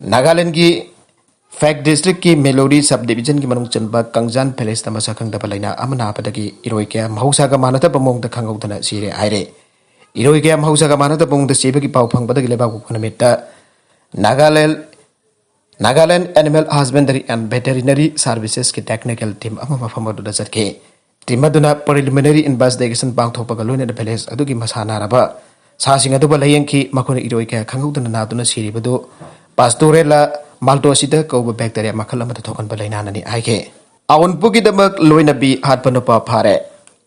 ꯅꯥꯒꯥꯂꯦꯟꯒꯤ ꯐꯦꯛ ꯗꯤꯁꯇ꯭ꯔꯤꯛꯀꯤ ꯃꯦꯂꯣꯔꯤ ꯁꯕ ꯗꯤꯕꯤꯖꯟꯒꯤ ꯃꯅꯨꯡ ꯆꯟꯕ ꯀꯪꯖꯥꯟ ꯚꯤꯂꯦꯖꯇ ꯃꯁꯛ ꯈꯪꯗꯕ ꯂꯥꯏꯅꯥ ꯑꯃ ꯅꯥꯕꯗꯒꯤ ꯏꯔꯣꯏ ꯀꯌꯥ ꯃꯍꯧꯁꯥꯒ ꯃꯥꯟꯅꯗꯕ ꯃꯑꯣꯡꯗ ꯈꯪꯍꯧꯗꯅ ꯁꯤꯔꯦ ꯍꯥꯏꯔꯦ꯫ ꯏꯔꯣꯏ ꯀꯌꯥ ꯃꯍꯧꯁꯥꯒ ꯃꯥꯟꯅꯗꯕ ꯃꯑꯣꯡꯗ ꯁꯤꯕꯒꯤ ꯄꯥꯎ ꯐꯪꯕꯗꯒꯤ ꯂꯩꯕꯥꯛꯄꯣꯛꯄ ꯅꯨꯃꯤꯠꯇ ꯅꯥꯒꯥꯂꯦꯟ, ꯅꯥꯒꯥꯂꯦꯟ ꯑꯦꯅꯤꯃꯦꯜ ꯍꯁꯕꯦꯟꯗꯔꯤ ꯑꯦꯟ ꯚꯦꯇꯦꯔꯤꯅꯔꯤ ꯁꯥꯔꯚꯤꯁꯦꯁꯀꯤ ꯇꯦꯛꯅꯤꯀꯦꯜ ꯇꯤꯝ ꯑꯃ ꯃꯐꯝ ꯑꯗꯨꯗ ꯆꯠꯈꯤ꯫ ꯇꯤꯝ ꯑꯗꯨꯅ ꯄ꯭ꯔꯤꯂꯤꯃꯤꯅꯔꯤ ꯏꯟꯚꯦꯁꯇꯤꯒꯦꯁꯟ ꯄꯥꯡꯊꯣꯛꯄꯒ ꯂꯣꯏꯅꯅ ꯚꯤꯂꯦꯖ ꯑꯗꯨꯒꯤ ꯃꯁꯥ ꯅꯥꯔꯕ ꯁꯥꯁꯤꯡ ꯑꯗꯨꯕꯨ ꯂꯥꯌꯦꯡꯈꯤ꯫ ꯃꯈꯣꯏꯅ ꯏꯔꯣꯏ ꯀꯌꯥ ꯈꯪꯍꯧꯗꯅ ꯅꯥꯗꯨꯅ ꯁꯤꯔꯤꯕꯗꯨ ꯄꯥꯁꯇꯣꯔꯦꯂꯥ ꯃꯥꯜꯇꯣꯁꯤꯗ ꯀꯧꯕ ꯕꯦꯛꯇꯦꯔꯤꯌꯥ ꯃꯈꯜ ꯑꯃꯗ ꯊꯣꯛꯍꯟꯕ ꯂꯥꯏꯅꯥꯅꯅꯤ ꯍꯥꯏꯈꯤ꯫ ꯑꯎꯟꯄꯣꯠꯀꯤꯗꯃꯛ ꯂꯣꯏꯅꯕꯤ ꯍꯥꯠꯄ ꯅꯨꯄꯥ ꯐꯥꯔꯦ꯫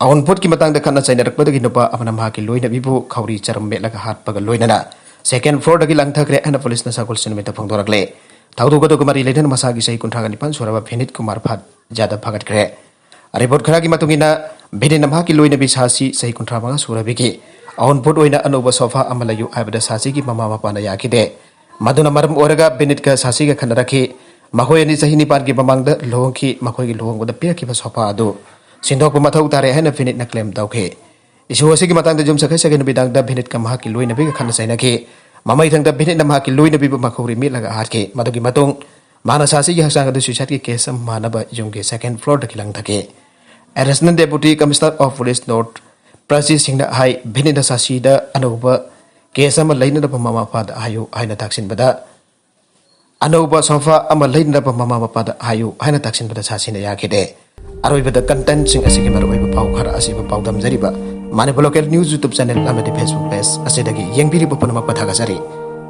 ꯑꯎꯟꯄꯣꯠꯀꯤ ꯃꯇꯥꯡꯗ ꯈꯠꯅ ꯆꯩꯅꯔꯛꯄꯗꯒꯤ ꯅꯨꯄꯥ ꯑꯃꯅ ꯃꯍꯥꯛꯀꯤ ꯂꯣꯏꯅꯕꯤꯕꯨ ꯈꯧꯔꯤ ꯆꯔꯝ ꯃꯦꯠꯂꯒ ꯍꯥꯠꯄꯒ ꯂꯣꯏꯅꯅ ꯁꯦꯀꯦꯟ ꯐ꯭ꯂꯣꯔꯗꯒꯤ ꯂꯪꯊꯈ꯭ꯔꯦ ꯍꯥꯏꯅ ꯄꯨꯂꯤꯁꯅ ꯁꯒꯣꯜꯁꯦꯟ ꯅꯨꯃꯤꯠꯇ ꯐꯣꯡꯗꯣꯔꯛꯂꯦ꯫ ꯊꯧꯗꯣꯛ ꯑꯗꯨꯒ ꯃꯔꯤ ꯂꯩꯅꯅ ꯃꯁꯥꯒꯤ ꯆꯍꯤ ꯀꯨꯟꯊ꯭ꯔꯥꯒ ꯅꯤꯄꯥꯟ ꯁꯨꯔꯕ ꯚꯤꯅꯤꯠ ꯀꯨꯃꯥꯔ ꯐꯥꯠ ꯌꯥꯗꯕ ꯐꯥꯒꯠꯈ꯭ꯔꯦ꯫ ꯔꯤꯄꯣꯔꯠ ꯈꯔꯒꯤ ꯃꯇꯨꯡ ꯏꯟꯅ, ꯚꯤꯅꯤꯠꯅ ꯃꯍꯥꯛꯀꯤ ꯂꯣꯏꯅꯕꯤ ꯁꯥꯁꯤ, ꯆꯍꯤ ꯀꯨꯟꯊ꯭ꯔꯥ ꯃꯉꯥ ꯁꯨꯔꯕꯤꯒꯤ ꯑꯎꯟꯄꯣꯠ ꯑꯣꯏꯅ ꯑꯅꯧꯕ ꯁꯣꯐꯥ ꯑꯃ ꯂꯩꯌꯨ ꯍꯥꯏꯕꯗ ꯁꯥꯁꯤꯒꯤ ꯃꯃꯥ ꯃꯄꯥꯅ ꯌꯥꯈꯤꯗꯦ꯫ ꯃꯗꯨꯅ ꯃꯔꯝ ꯑꯣꯏꯔꯒ ꯚꯤꯅꯤꯠꯀ ꯁꯥꯁꯤꯒ ꯈꯠꯅꯔꯛꯈꯤ꯫ ꯃꯈꯣꯏ ꯑꯅꯤ ꯆꯍꯤ ꯅꯤꯄꯥꯟꯒꯤ ꯃꯃꯥꯡꯗ ꯂꯨꯍꯣꯡꯈꯤ꯫ ꯃꯈꯣꯏꯒꯤ ꯂꯨꯍꯣꯡꯕꯗ ꯄꯤꯔꯛꯈꯤꯕ ꯁꯣꯐꯥ ꯑꯗꯨ ꯁꯤꯟꯗꯣꯛꯄ ꯃꯊꯧ ꯇꯥꯔꯦ ꯍꯥꯏꯅ ꯚꯤꯅꯤꯠꯅ ꯀ꯭ꯂꯦꯝ ꯇꯧꯈꯤ꯫ ꯏꯁꯨ ꯑꯁꯤꯒꯤ ꯃꯇꯥꯡꯗ ꯌꯨꯝꯁꯀꯩꯁꯒꯤ ꯅꯨꯃꯤꯗꯥꯡꯗ ꯚꯤꯅꯤꯠꯀ ꯃꯍꯥꯛꯀꯤ ꯂꯣꯏꯅꯕꯤꯒ ꯈꯠꯅ ꯆꯩꯅꯈꯤ꯫ ꯃꯃꯩꯊꯪꯗ ꯚꯤꯅꯤꯠꯅ ꯃꯍꯥꯛꯀꯤ ꯂꯣꯏꯅꯕꯤꯕꯨ ꯃꯈꯧꯔꯤ ꯃꯦꯠꯂꯒ ꯍꯥꯠꯈꯤ꯫ ꯃꯗꯨꯒꯤ ꯃꯇꯨꯡ ꯃꯍꯥꯛꯅ ꯁꯥꯁꯤꯒꯤ ꯍꯛꯆꯥꯡ ꯑꯗꯨ ꯁ꯭ꯌꯨꯁꯥꯏꯗꯀꯤ ꯀꯦꯁ ꯑꯃ ꯃꯥꯟꯅꯕ ꯌꯨꯝꯒꯤ ꯁꯦꯀꯦꯟ ꯐ꯭ꯂꯣꯔꯗꯒꯤ ꯂꯪꯊꯈꯤ꯫ Additional deputy commissioner of police north Prasanjit ꯁꯤꯡꯅ ꯍꯥꯏ, ꯚꯤꯅꯤꯠꯅ ꯁꯥꯁꯤꯗ ꯑꯅꯧꯕ ꯀꯦꯁ ꯑꯃ ꯂꯩꯅꯅꯕ ꯃꯃꯥ ꯃꯄꯥꯗ ꯍꯥꯏꯌꯨ ꯍꯥꯏꯅ ꯇꯥꯛꯁꯤꯟꯕꯗ, ꯑꯅꯧꯕ ꯁꯣꯐꯥ ꯑꯃ ꯂꯩꯅꯅꯕ ꯃꯃꯥ ꯃꯄꯥꯗ ꯍꯥꯏꯌꯨ ꯍꯥꯏꯅ ꯇꯥꯛꯁꯤꯟꯕꯗ ꯁꯥꯁꯤꯅ ꯌꯥꯈꯤꯗꯦ꯫ ꯑꯔꯣꯏꯕꯗ contentꯁꯤꯡ ꯑꯁꯤꯒꯤ ꯃꯔꯨꯑꯣꯏꯕ ꯄꯥꯎ ꯈꯔ ꯑꯁꯤꯕꯨ ꯄꯥꯎꯗꯝꯖꯔꯤꯕ Manipur Local News YouTube channel ꯑꯃꯗꯤ Facebook page ꯑꯁꯤꯗꯒꯤ ꯌꯦꯡꯕꯤꯔꯤꯕ ꯄꯨꯝꯅꯃꯛꯄꯨ ꯊꯥꯒꯠꯆꯔꯤ꯫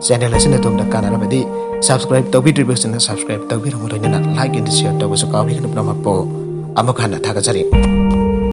Channel ꯑꯁꯤꯅ ꯑꯗꯣꯝꯗ ꯀꯥꯟꯅꯔꯕꯗꯤ subscribe ꯇꯧꯕꯤꯗ꯭ꯔꯤꯕꯁꯤꯡꯅ subscribe ꯇꯧꯕꯤꯔꯝꯃꯨ, ꯂꯣꯏꯅꯅ like and share ꯇꯧꯕꯁꯨ ꯀꯥꯎꯕꯤꯒꯅꯨ꯫ ꯄꯨꯝꯅꯃꯛꯄꯨ ꯑꯃꯨꯛ ꯍꯟꯅ ꯊꯥꯒꯠꯆꯔꯤ꯫